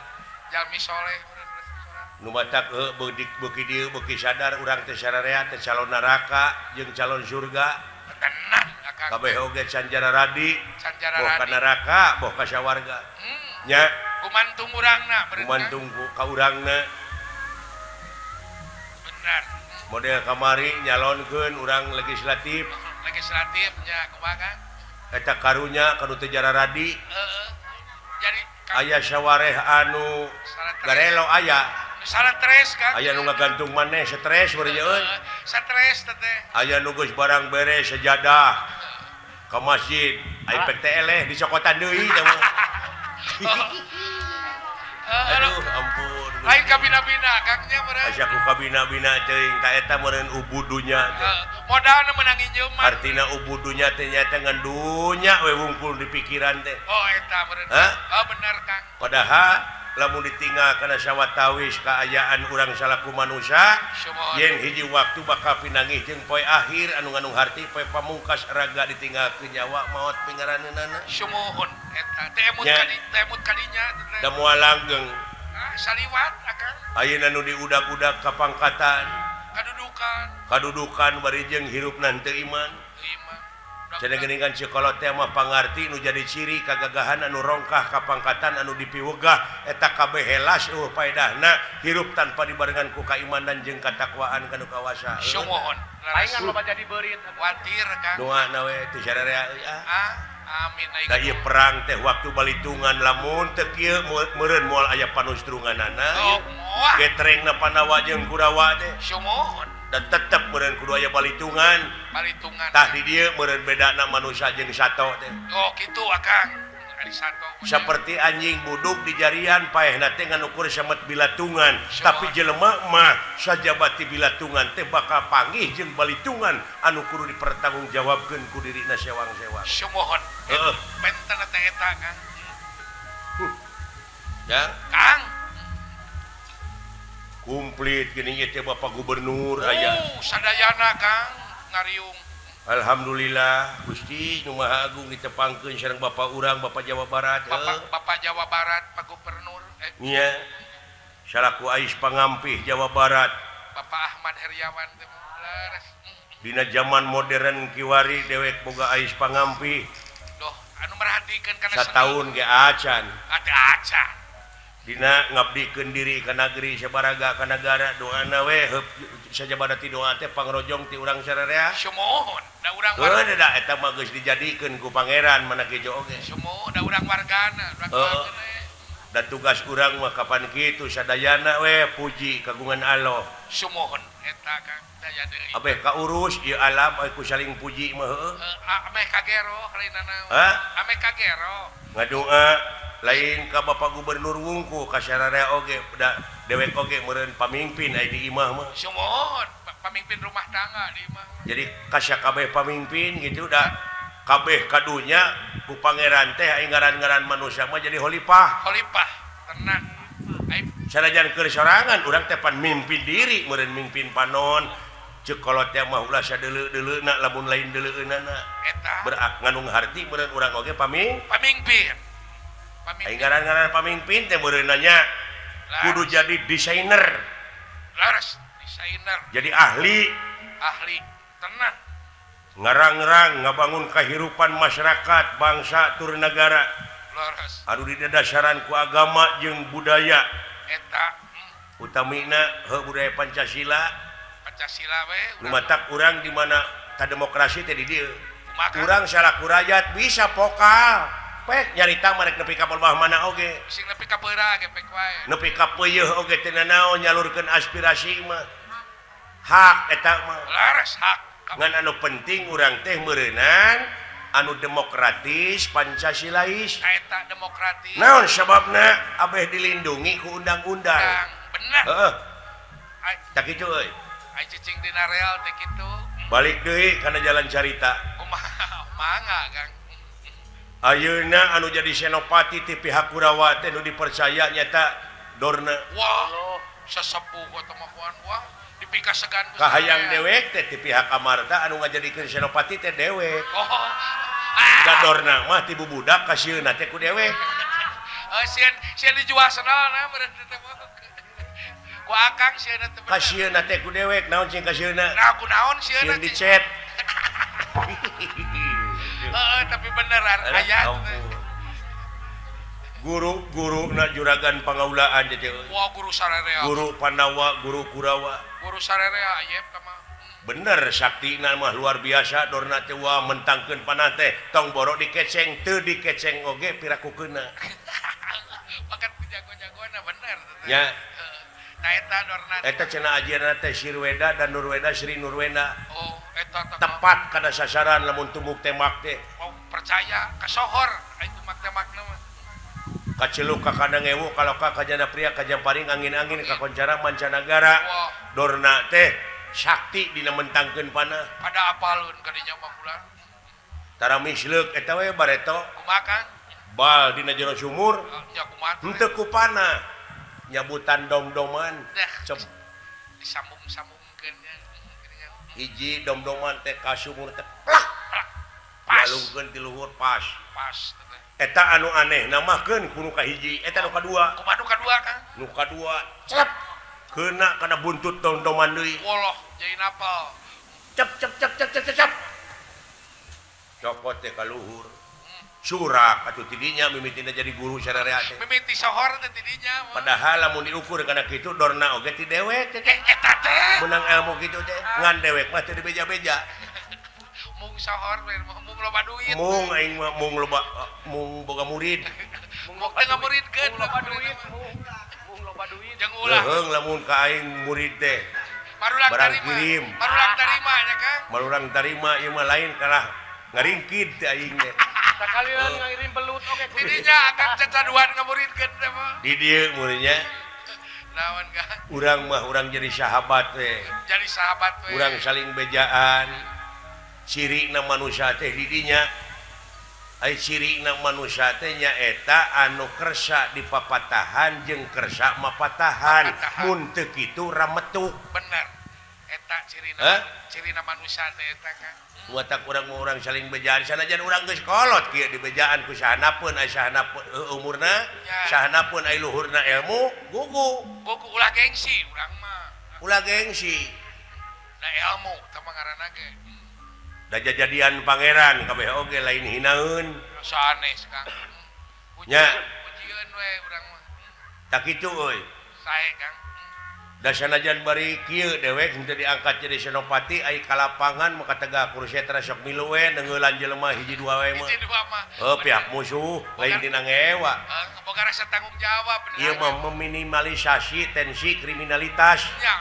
jalmi soleh resep salat. Nu matak beuki dieu beuki sadar urang teh sararea teh calon neraka jeung calon surga. Tenang Akang. Kabeh oge canjara radi, canjara boh ka neraka, boh ka sawarga. Nya gumantung urangna, gumantung ka urangna. Benar. Model kamari nyalonkeun urang legislatif. Legislatif nya kumaha Kang? Eta karunya kanu teu jara radi. Heeh. Jadi aya sawareh anu garelo aya. Stres Kang. Aya nu ngagantung maneh stres beureun euy. Stres teh. Aya nu geus barang beres sejadah ka masjid, ai pek teh eleh dicokotan deui teh mah. Aduh ampun. Lain kabina-bina Kang nya meureun. Asa ku kabina-bina teuing ta eta meureun ubudunya teh. Modalna meunang injeuman. Artina ubudunya teh nyaeta ngan dunya we wungkul di pikiran teh. Oh eta meureun. Oh bener Kang. Padahal lamun ditinggal kana sawatawis kaayaan urang salaku manusia yen hiji waktu bakal pinangih jeung poe akhir anu ngandung harti poe pamungkas raga ditinggalkeun nyawa maot pingaraneunana sumuhun eta teh emut kadi teh emut kadinya da moal langgeng saliwat akang ayeuna nu diudag-udag ka pangkatan kadudukan bari jeung hirupna teu iman Cenah geuningan sekolah teh mah pangarti nu jadi ciri kagagahan anu rongkah kapangkatan anu dipiwegah eta kabeh helas eueuh paedahna hirup tanpa dibarengan ku kaimanan jeung katakwaan kanu kawasa. Sumuhun. Palingan loba jadi beurit. Watir Kang. Doana we teu sararea euy ah. Ah, amin ai. Da ieu perang teh waktu balitungan lamun teu kieu meureun moal aya panustrunganana. Oh, moal. Getrengna Pandawa jeung Kurawa teh. Sumuhun. Dan tetep meureun kudu aya balitungan. Balitungan. Tah di dieu meureun bedana manusia jeung sato teh. Oh, kitu Akang. Ari sato. Seperti anjing buduk di jarian paehna teh ngan ukur samet bilatungan, tapi jelema mah sajabati bilatungan teh bakal panggih jeung balitungan anu kudu dipertanggungjawabkeun ku dirina sewang-sewang. Sumuhun. Heeh. Benten teh eta Kang. Ya, Kang. Komplit geuning ieu teh Bapak Gubernur aya. Sadayana Kang ngariung. Alhamdulillah Gusti nu Maha Agung ditepangkeun sareng Bapak urang Bapak Jawa Barat. Bapak Jawa Barat Pak Gubernur nya salaku ais pangampih Jawa Barat Bapak Ahmad Heriawan teh leres. Dina zaman modern kiwari dewek boga ais pangampih. Doh anu merhatikeun kana sataun ge acan. Atuh acan. Dina ngabdikeun diri ka nagri sabaraga ka nagara doana we heup sajabana ti doa teh pangrojong ti urang sararea. Sumuhun da urang warga. Heuh da eta mah geus dijadikeun ku pangeran mana kejo oge. Sumuhun da urang wargana, urang wargana. Da tugas urang mah kapan kitu sadayana we puji kagungan Allah. Sumuhun eta Kang daya deui. Abeh kaurus ieu alam ku saling puji mah heueuh. Ameh kagero lainana. Ameh kagero. Ngadoa lain ka Bapak Gubernur wungku ka sararea oge da dewek oge meureun pamimpin aya di imah mah. Sumuhun pamimpin rumah tangga di imah. Jadi kasakabeh pamimpin gitu da kabeh kadunya ku pangeran teh aya ngaran-ngaran manusia mah jadi khalifah. Khalifah tenang. Sanajan keur sorangan urang teh pan mimpin diri meureun mimpin panon. Ceuk kolot teh mah ulah sadeuleu-deuleuna lamun lain deuleueunana. Eta berak nganung harti meureun urang oge pamimpin. Aing ngaran-ngaran pamimpin teh meureun nanya kudu jadi desainer. Laras desainer. Jadi ahli. Ahli tenang. Ngarang-rang ngabangun kehidupan masyarakat, bangsa tur negara. Laras. Anu didasaran ku agama jeung budaya. Eta utamina heuh budaya Pancasila. Pancasila we. Lumatak urang di mana ta demokrasi teh di dieu. Urang salaku rakyat bisa pokal. Pek nyarita marek nepi ka palbah mana oge. Sing nepi ka peura ge pek wae. Nepi ka peuyeun oge teu nanaon nyalurkeun aspirasi mah. Hak eta mah. Laras hak. Ngan anu penting urang teh meureunan anu demokratis Pancasilais. Eta demokratis. Naon sababna abeh dilindungi ku undang-undang. Bener. Heeh. Tak kitu euy. Ai cicing dina real teh kitu. Balik deui kana jalan carita. Kumaha mangga Kang. Ayeuna anu jadi senopati ti pihak Kurawa teh nu dipercaya nyata Dorna. Wah, sesepuh eta mah kuan wah dipikasegan ku kahayang dewek teh ti pihak Amarta anu ngajadikeun senopati teh dewek. Oh. Da Dorna mah ti bubudak kasieunna teh ku dewek. Oh, sieun sieun dijual senalna meureun teh mah. Ku akang sieunna teh. Kasieunna teh ku dewek naon cing kasieunna? Nah, ku naon sieunna? Sieun dicet. Heeh, tapi bener aya guru-guru na juragan pangaulaan teh. Wah, guru sararea. Guru Pandawa, guru Kurawa. Guru sararea aya eta mah. Bener saktina mah luar biasa Dorna teh wah mentangkeun panah teh tong boro dikeceng teu dikeceng oge pirakukeunna. Bakat jago-jagoana bener teh. Nya. Nah eta Dorna. Eta cenah ajianna teh Sirweda dan Nurweda Sri Nurweda. Oh, eta tepat kana sasaran lamun tumuk tembak teh. Oh, percaya kasohor ai tumak tembakna mah. Kaceluk ka kandang ewu kaloka kajana pria kajamparing angin-angin kakoncara mancanagara. Wah. Dorna teh sakti dina mentangkeun panah. Pada apaleun ka dinya mah bulan. Tara misleuk eta we bareto. Kumaha Kang? Bal dina jero sumur. Nya kumaha? Henteu ku panah. Nyabutan dom-doman. Cep disambung-sambungkeun nya. Hiji dom-doman teh ka sumur teh plak. Pas. Dialungkeun ti luhur pas. Pas. Eta anu aneh namahkeun ku nu kahiji, eta nu kadua. Kumaha nu kadua Kang? Nu kadua celep. Kena kana buntut dom-doman deui. Woloh, jadi napal. Cep cep cep cep cep cep. Cokot teh ka luhur. Surak atuh tidinya mimitina jadi guru sararea teh. Mimiti sohor teh tidinya. Padahal lamun diukur kana kitu dorna oge ti dewek teh. Eta teh. Menang ilmu kitu teh ngan dewek mah teu dibeja-beja. Mung sohor mung loba duit. Mung aing mah mung loba mung boga murid. Mung teu ngamuridkeun loba duit. Mung loba duit. Jeung ulah. Leuheung lamun ka aing murid teh. Marulang barang tarima. kirim. Marulang tarima nya Kang. Marulang tarima ieu mah lain kalah ngaringkid teh aing teh. Sakalian ngirim belut oge tidinya akan cacaduan ngamuridkeun teh mah. Di dieu muridnya. Naon Kang? Urang mah urang jadi sahabat teh. Jadi sahabat we. Urang saling bejaan. Cirina manusia teh di dinya. Ai cirina manusia teh nyaeta anu kersa dipapatahan jeung kersa mapatahan. Mun teu kitu rametuk. Bener. Eta cirina. Cirina manusia teh eta Kang. Watak urang mah urang saling bejaan sanajan urang geus kolot kieu dibejaan ku sahanapeun ai sahanapeun umurna, sahanapeun ai luhurna ilmu, gugu. Gugu ulah gengsi urang mah. Ulah gengsi. Da ilmu tah mah ngaranna ge. Da jajadian pangeran kabeh oge lain hinaeun. Sanes Kang. Nya. Pujieun we urang mah. Tak kitu euy. Sae Kang. Da sanajan bari kieu dewek henteu diangkat jadi senopati ai ka lapangan maka tegak kursetra sok milu we neungeulan jelema hiji dua we mah. Hiji dua mah. Heuh pihak musuh lain tina ngewa. Boga rasa tanggung jawab bener. Ieu mah meminimalisasi tensi kriminalitas. Nya.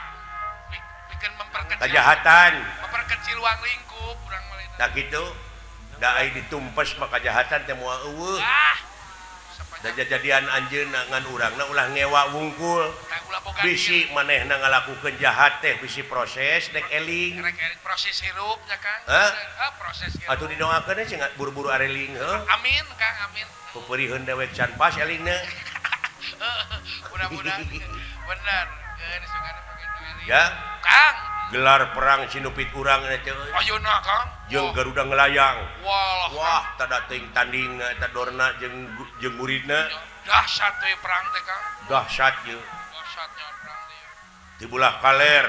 Pikeun memperkecil kejahatan. Memperkecil ruang lingkup urang mah. Tah kitu. Da ai ditumpes mah kejahatan teh moal eueuh. Ah. Da jajadian anjeunna ngan urangna ulah ngewa wungkul. Bisi manehna ngalakukeun jahat teh bisi proses dek eling. Rek eling proses hirup nya Kang. Hah? Proses hirup. Atuh didoakeun sih buru-buru areling heuh. Amin Kang, amin. Peupeuriheun dewek can pas elingna. Mudah-mudahan bener. Geus sugana pakai eling. Ya, Kang. Gelar perang Sinupit urang teh euy. Ayeuna Kang. Jeung Garuda ngelayang. Wah, wah tada teuing tandingna eta dorna jeung jeung muridna. Dahsyat we perang teh Kang. Dahsyat ye. Dahsyatnya perang teh. Di belah kaler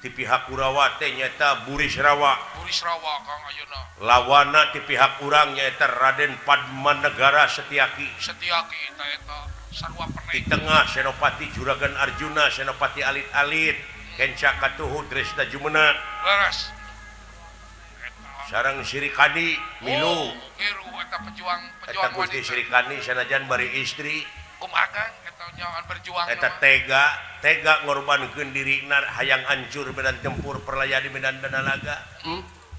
ti pihak Kurawa teh nyaeta Burisrawa. Burisrawa Kang ayeuna. Lawana ti pihak urang nyaeta Raden Padmanegara Setiaki. Setiaki eta eta sarua peneng. Di tengah Senopati Juragan Arjuna, Senopati Alit-alit. Kenca Katuhu Dresda Jumena. Leres. Sareng Sirikandi milu. Oh, hiru eta pejuang eta Gusti Sirikandi sanajan bari istri. Kumaha Kang eta nyawan berjuang. Eta tega ngorbankeun dirina hayang hancur medan tempur perlaya di medan danalaga.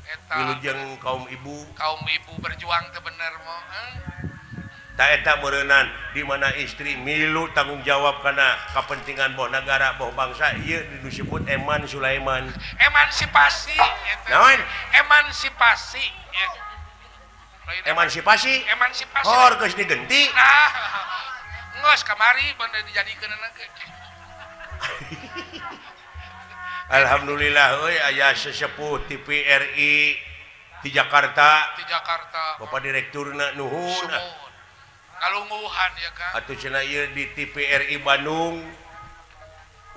Eta wilujeng kaum ibu. Kaum ibu berjuang teh bener mah. Ta eta meureunan di mana istri milu tanggung jawab kana kepentingan boh negara boh bangsa ieu disebut Eman Sulaiman. Emansipasi eta. Naon? Emansipasi. Emansipasi? Emansipasi. Hor geus digenti. Nah, geus kamari banda dijadikeun ge. Alhamdulillah euy aya sesepuh TVRI di Jakarta. Di Jakarta. Bapak direkturna nuhun. Kalungguhan ya Kang. Atuh cenah ieu di TVRI Bandung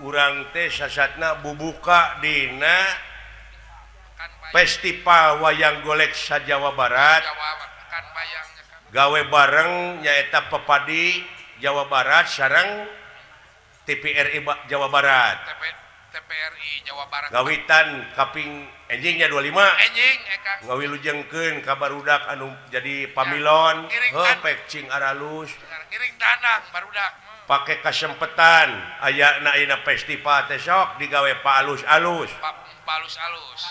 urang teh sasatna bubuka dina Festival Wayang Golek sa-Jawa Barat. Gawe bareng nyaeta Pepadi Jawa Barat sareng TVRI Jawa Barat. TPRI Jawa Barat. Gawitan kaping enjingnya 25. Enjing Kang. Ngawilujengkeun ka barudak anu jadi pamilon, heuh pek cing aralus. Ngiring tanang barudak. Pake kasempetan ayana ayeuna festival teh sok digawe pa alus-alus. Pa alus-alus.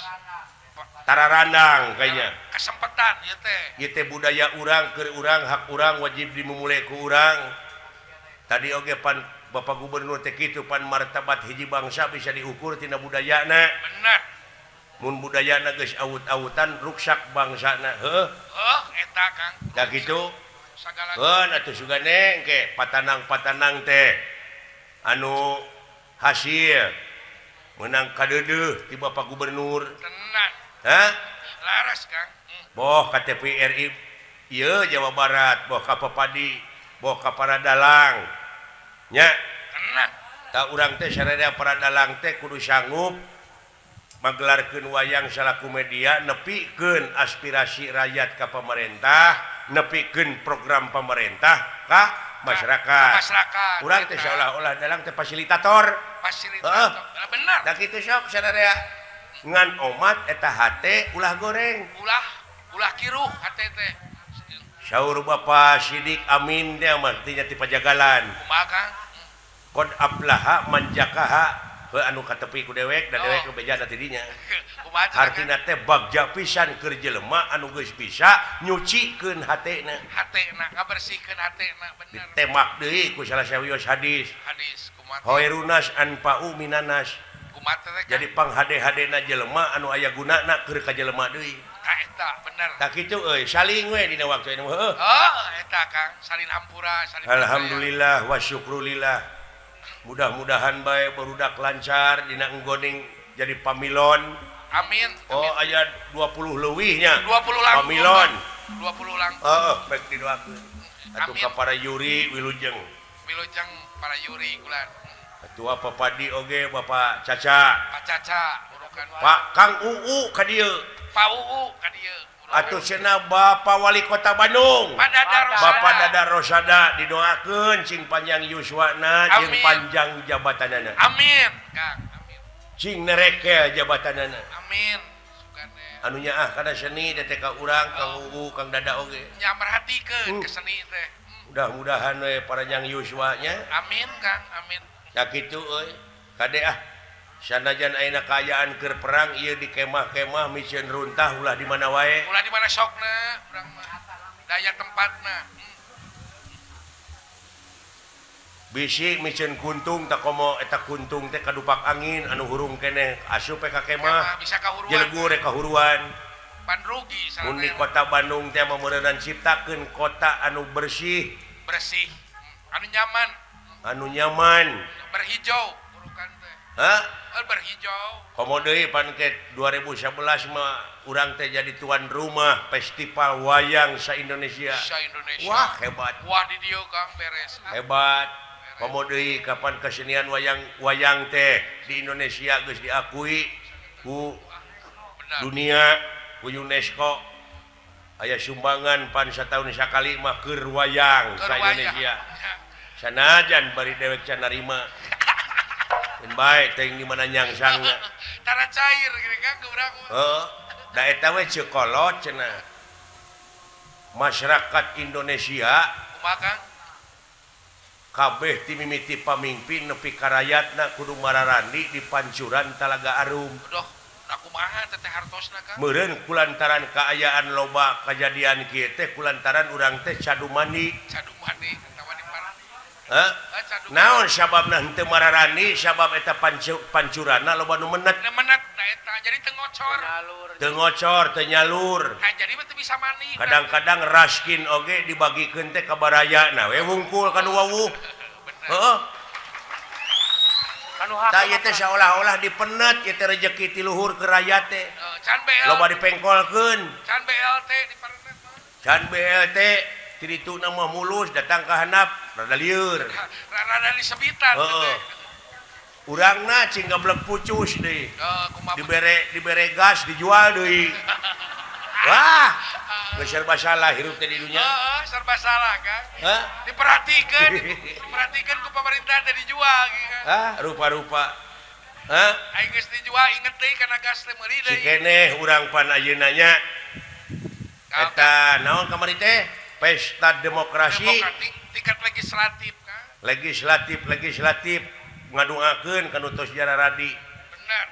Tararandang kayaknya. Kesempetan ieu teh. Ieu teh budaya urang keur urang hak urang wajib dimumule ku urang. Tadi oge pan Bapak Gubernur teh kitu pan martabat hiji bangsa bisa diukur tina budayana. Bener. Mun budayana geus awut-awutan ruksak bangsana heuh. Heuh eta Kang. Da kitu. Sagala. Heun atuh sugane engke patanang-patanang teh anu hasil menang kadeudeuh ti Bapak Gubernur. Tenan. Hah? Laras Kang. Boh ka TVRI ieu Jawa Barat, boh ka Pepadi, boh ka para dalang. Nya. Tenan. Tak urang teh sararea para dalang teh kudu sanggup Magelarkeun wayang salaku media nepikeun aspirasi rakyat ka pemerintah, nepikeun program pemerintah ka masyarakat. Masyarakat. Urang teh seolah-olah dalang teh fasilitator. Fasilitator. Bener. Da kitu sok sadaya. Ngan omat eta hate ulah goreng. Ulah kiruh hate teh. Saur Bapak Sidik Amin teh mah teh ti pajagalan. Kumaha Kang? Qad aflaha man jakaha. Anu katepi ku dewek dan dewek nu bejana ti dinya. Hartina teh bagja pisan keur jelema anu geus bisa nyucikeun hatena. Hatena ngabersihkeun hatena bener. Ditemak deui ku salah sawios hadis. Hadis kumaha? Khairunas anfa'u minanas. Kumaha teh? Jadi panghade-hadena jelema anu aya gunana keur ka jelema deui. Tah eta bener. Tah kitu euy saling we dina waktu ini heuh. Oh, eta Kang, salin hampura, salin. Alhamdulillah wa syukrulillah. Mudah-mudahan bae barudak lancar dina enggoning jadi pamilon. Amin. Oh aya 20 leuwihnya. 20 langkung. Pamilon. 20 langkung. Heeh, baik didoakeun. Atuh ka para Yuri wilujeng. Wilujeng para Yuri kulan. Ketua Papadi oge Bapak Caca. Pak Caca urukan. Pak Kang UU ka dieu. Pak UU ka dieu. Atuh cenah Bapak Wali Kota Bandung. Bapak Dada Rosada didoakeun cing panjang yuswana jeung panjang jabatanana. Amin, Kang. Amin. Cing nerekel jabatanana. Amin. Sugane. Anu nyaah kana seni teh ka urang, Kang UU, Kang Dada oge. Nya merhatikeun ke seni teh. Mudah-mudahan we panjang yuswanya. Amin, Kang. Amin. Ya kitu euy. Kade ah. Sanajan ayeuna kaayaan keur perang ieu di kemah-kemah miceun runtah ulah di mana wae. Ulah di mana sokna urang mah. Daya tempatna. Bisi miceun kuntung tak komo eta kuntung teh kadupak angin anu hurung keneh asup ka kemah. Bisa kahuruan. Jelegur kahuruan. Pan rugi mun di kota Bandung teh meureunan ciptakeun kota anu bersih. Bersih. Anu nyaman. Anu nyaman. Berhijau urukan teh. Hah? Berhijau. Komo deui pan ke 2011 mah urang teh jadi tuan rumah festival wayang sa-Indonesia. Sa-Indonesia. Wah, hebat. Wah di dieu Kang beres. Hebat. Komo deui kapan kesenian wayang teh di Indonesia geus diakui ku dunia, ku UNESCO. Aya sumbangan pan sataun sakali mah keur wayang sa-Indonesia. Sanajan bari dewek can narima. Baik, teh di mana nyangsangna. Tara cair gini kan ke urang. Heeh. Da eta we ceuk kolot cenah. Masyarakat Indonesia kumaha Kang? Kabeh ti mimiti pamingpin nepi ka rayatna kudu mararandi di pancuran Talaga Arum. Aduh, da kumaha teh hartosna Kang? Meureun kulantaran kaayaan loba kajadian kieu teh kulantaran urang teh cadu mandi. Cadu mandi. Hah? Naon sababna henteu mararani sabab eta pancurana loba nu menet. Menet da eta jadi teu ngocor. Teu ngocor, teu nyalur. Tah jadi mah teu bisa mandi. Kadang-kadang raskin oge dibagikeun teh ka baraya na we wungkul ka nu wawuh. Heeh. Tah ieu teh saolah-olah dipenet ieu teh rejeki ti luhur ke rakyat teh. Can BLT. Loba dipengkolkeun. Can BLT diparenet mah. Can BLT ti ditu mah mulus datang ka handap rada lieur. Rada disebitan heeh. Urangna cing gablek pucus deui. Dibere gas dijual deui. Wah, geus serba salah hirup teh di dunya. Heeh, serba salah Kang. Hah? Diperhatikeun, diperhatikeun ku pemerintah teh dijual gitu. Hah, rupa-rupa. Hah? Aing geus dijual inget deui kana gas teh meuli deui. Si keneh urang pan ayeuna nya. Eta naon kamari teh? Pesta demokrasi tingkat legislatif kan? Legislatif ngaduakeun kanu tos jararadi. Bener.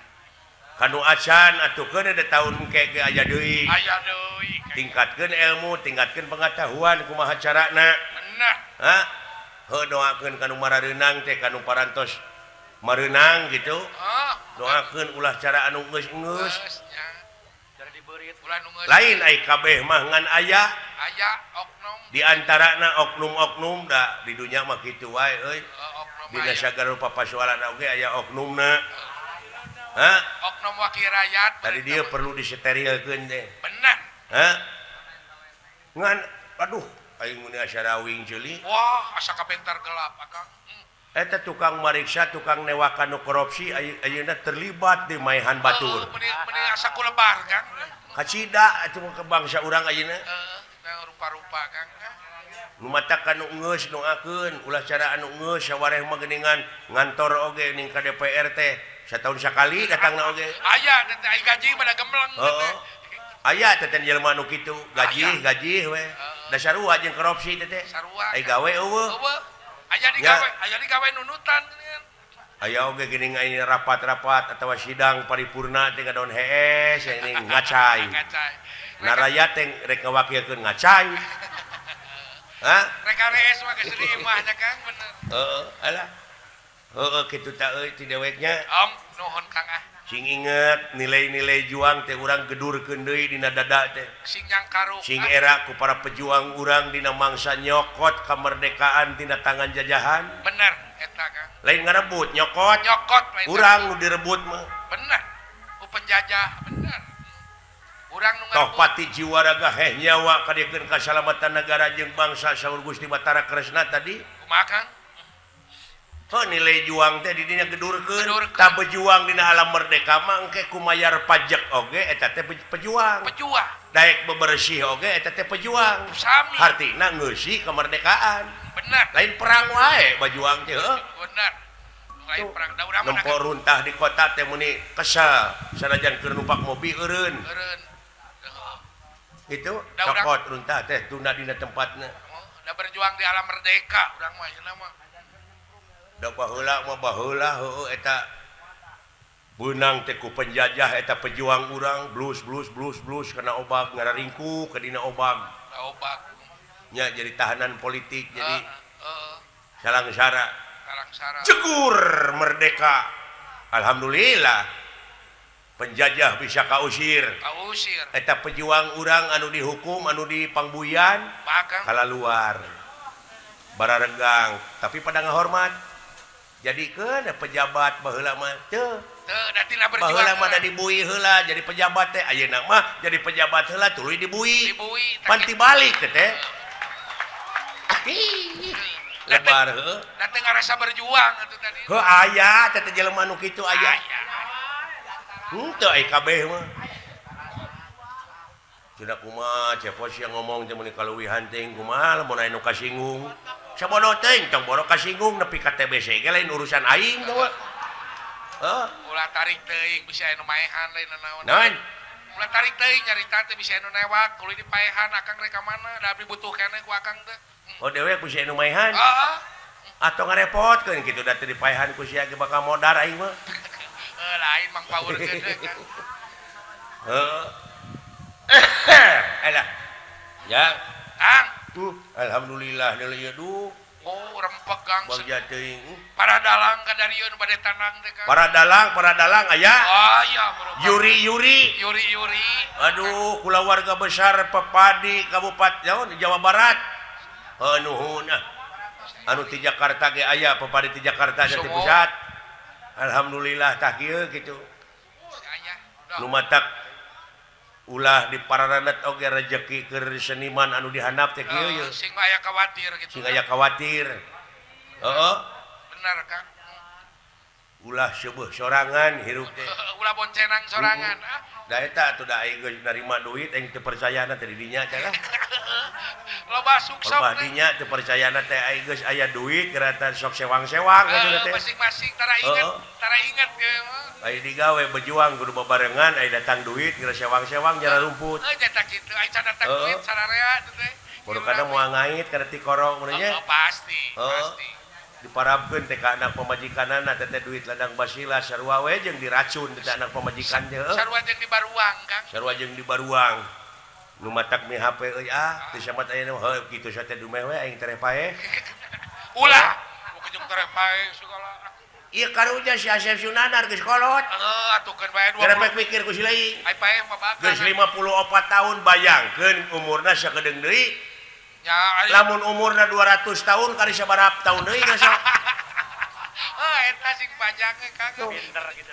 Kanu acan atukeun ada tahun engke ge aya deui. Aya deui. Tingkatkeun ilmu, tingkatkeun pengetahuan kumaha carana. Bener. Hah? Heuh doakeun kanu marareunang teh kanu parantos mareunang gitu. Doakeun ulah cara anu geus-geus. Lain ai kabeh mah ngan aya. Aya oknum. Di antarana oknum-oknum da di dunya mah kitu wae euy. Dina sagala rupa pasualan oge aya oknumna. Hah? Oknum wakil rakyat. Tadi dia perlu disterilkeun teh. Bener. Hah? Ngan aduh aing mun asa rawing ceuli. Wah, asa kabentar gelap akang. Eta tukang mariksa tukang newakan nu korupsi ayeuna terlibat di maehan batur. Meni asa kulebar Kang. Kacida atuh ke bangsa urang ayeuna. Heeh, rupa-rupa Kang. Nu matakan nu geus doakeun ulah cara anu geus sawareh mah geuningan ngantor oge ning ka DPR teh sataun sakali datangna oge. Aya teh ai gaji pada gembleng teh. Aya teh jelema nu kitu gaji gaji we. Da sarua jeung korupsi teh teh. Ai gawe eueuh. Aya digawe nunutan aya oge geuning aya rapat-rapat atawa sidang paripurna teh ngadon hees ini ngacai. Naraya teh rek ngawakilkeun ngacai. Hah? Rek hees mah geus di imah nya Kang bener. Heeh, alah. Heeh kitu ta euy ti deweknya. Om nuhun Kang ah. Sing inget nilai-nilai juang teh urang gedurkeun deui dina dada teh. Sing nyangkaruk. Sing era ku para pejuang urang dina mangsa nyokot kemerdekaan tina tangan jajahan. Bener eta Kang. Lain ngarebut nyokot. Nyokot lain urang nu direbut mah. Bener. Ku penjajah bener. Urang nu ngarebut. Toh pati jiwa raga heh nyawa kadiekeun kasalamatan negara jeung bangsa saur Gusti Batara Kresna tadi. Kumaha Kang? Oh, nilai juang teh di dinya gedurkeun. Tah berjuang dina alam merdeka mah engke kumayar pajak oge eta teh pejuang. Pejuang. Daek bebersih oge eta teh pejuang. Sami. Hartina ngeusi kemerdekaan. Bener. Lain perang wae bajuang teh heuh. Bener. Lain perang da urang mah nempo runtah di kota teh meuni kesel sanajan keur numpak mobil eureun. Eureun. Gitu cokot runtah teh tunda dina tempatna. Da berjuang di alam merdeka urang mah ayeuna mah. Da baheula mah baheula heueuh eta beunang teh ku penjajah eta pejuang urang blus blus blus blus kana obag ngararingku ka dina obag. Obag. Nya jadi tahanan politik jadi salangsara. Salangsara. Jegur merdeka. Alhamdulillah. Penjajah bisa kausir. Kausir. Eta pejuang urang anu dihukum anu dipangbuyan kalaluar. Bararegang tapi pada ngahormat. Jadi keun pejabat baheula mah teu. Teu da tina berjuang. Baheula mah da dibui heula jadi pejabat teh ayeuna mah jadi pejabat heula tuluy dibui. Dibui. Panti balik teh teh. Lebar heuh. Da teu ngarasa berjuang atuh tadi. Heuh aya teh teh jelema nu kitu aya. Henteu ai kabeh mah. Cenah kumaha cepos yang ngomong teh meuni kaluwihan teuing kumaha lamun aya nu kasinggung. Sabodo teuing tong boro kasinggung nepi ka TBC ge lain urusan aing teh. Heuh. Ulah tarik teuing bisa anu maehan lain naon. Naon? Ulah tarik teuing nyarita teh bisa anu newak kudu dipaehan akang rek ka mana da abdi butuh keneh ku akang teh. Oh dewek bisa anu maehan? Heeh. Atuh ngarepotkeun kitu da teu dipaehan ku sia ge bakal modar aing mah. Heuh lain mang paurkeun deui Kang. Heuh. Alah. Ya. Kang. Alhamdulillah deui ieu duh. Oh, rempeg Kang. Bagja teuing. Para dalang ka darieun bade tanang teh Kang. Para dalang aya. Aya, Yuri Yuri. Yuri Yuri. Aduh, kulawarga besar Pepadi Kabupaten Jawa Barat. Heuh nuhun ah. Anu ti Jakarta ge aya Pepadi ti Jakarta ti pusat. Alhamdulillah tah kieu kitu. Nu matak ulah di pararanet oge rejeki keur seniman anu dihandap teh kieu ye. Sing aya khawatir gitu. Sing aya khawatir. Heeh. Bener Kang. Ulah seueuh sorangan hirup teh. Ulah boncenang sorangan. Da eta atuh da aing geus narima duit aing teu percayana teh di dinya teh lah. Loba sukses. Loba dinya teu percayana teh aing geus aya duit geratan sok sewang-sewang kitu teh. Masing-masing tara inget ge mah. Ai digawe berjuang kudu babarengan ai datang duit geura sewang-sewang jara rumput. Heuh jata kitu ai can datang duit sararea teh. Baru kadang moal ngait kana tikoro mun nya. Pasti, pasti. Diparabkeun teh ka anak pamajikanana teh teh duit ladang basila sarua we jeung diracun teh anak pamajikan teh. Sarua jeung dibaruang Kang. Sarua jeung dibaruang. Nu matak mi HP euy ah teu samat ayeuna heuh kitu sa teh dumeh we aing tereh paeh. Ulah, ujung tereh paeh segala. Ieu karunya si Asep Sunandar geus kolot. Heuh atuh keun bae 20. Gerepek pikir ku si leuy. Ai paeh mah bakal. Geus 54 tahun bayangkeun umurna sakedeung deui. Nya lamun umurna 200 tahun kali sabaraha tahun deui geus. Heuh eta sing panjang Kang. Pinter kitu.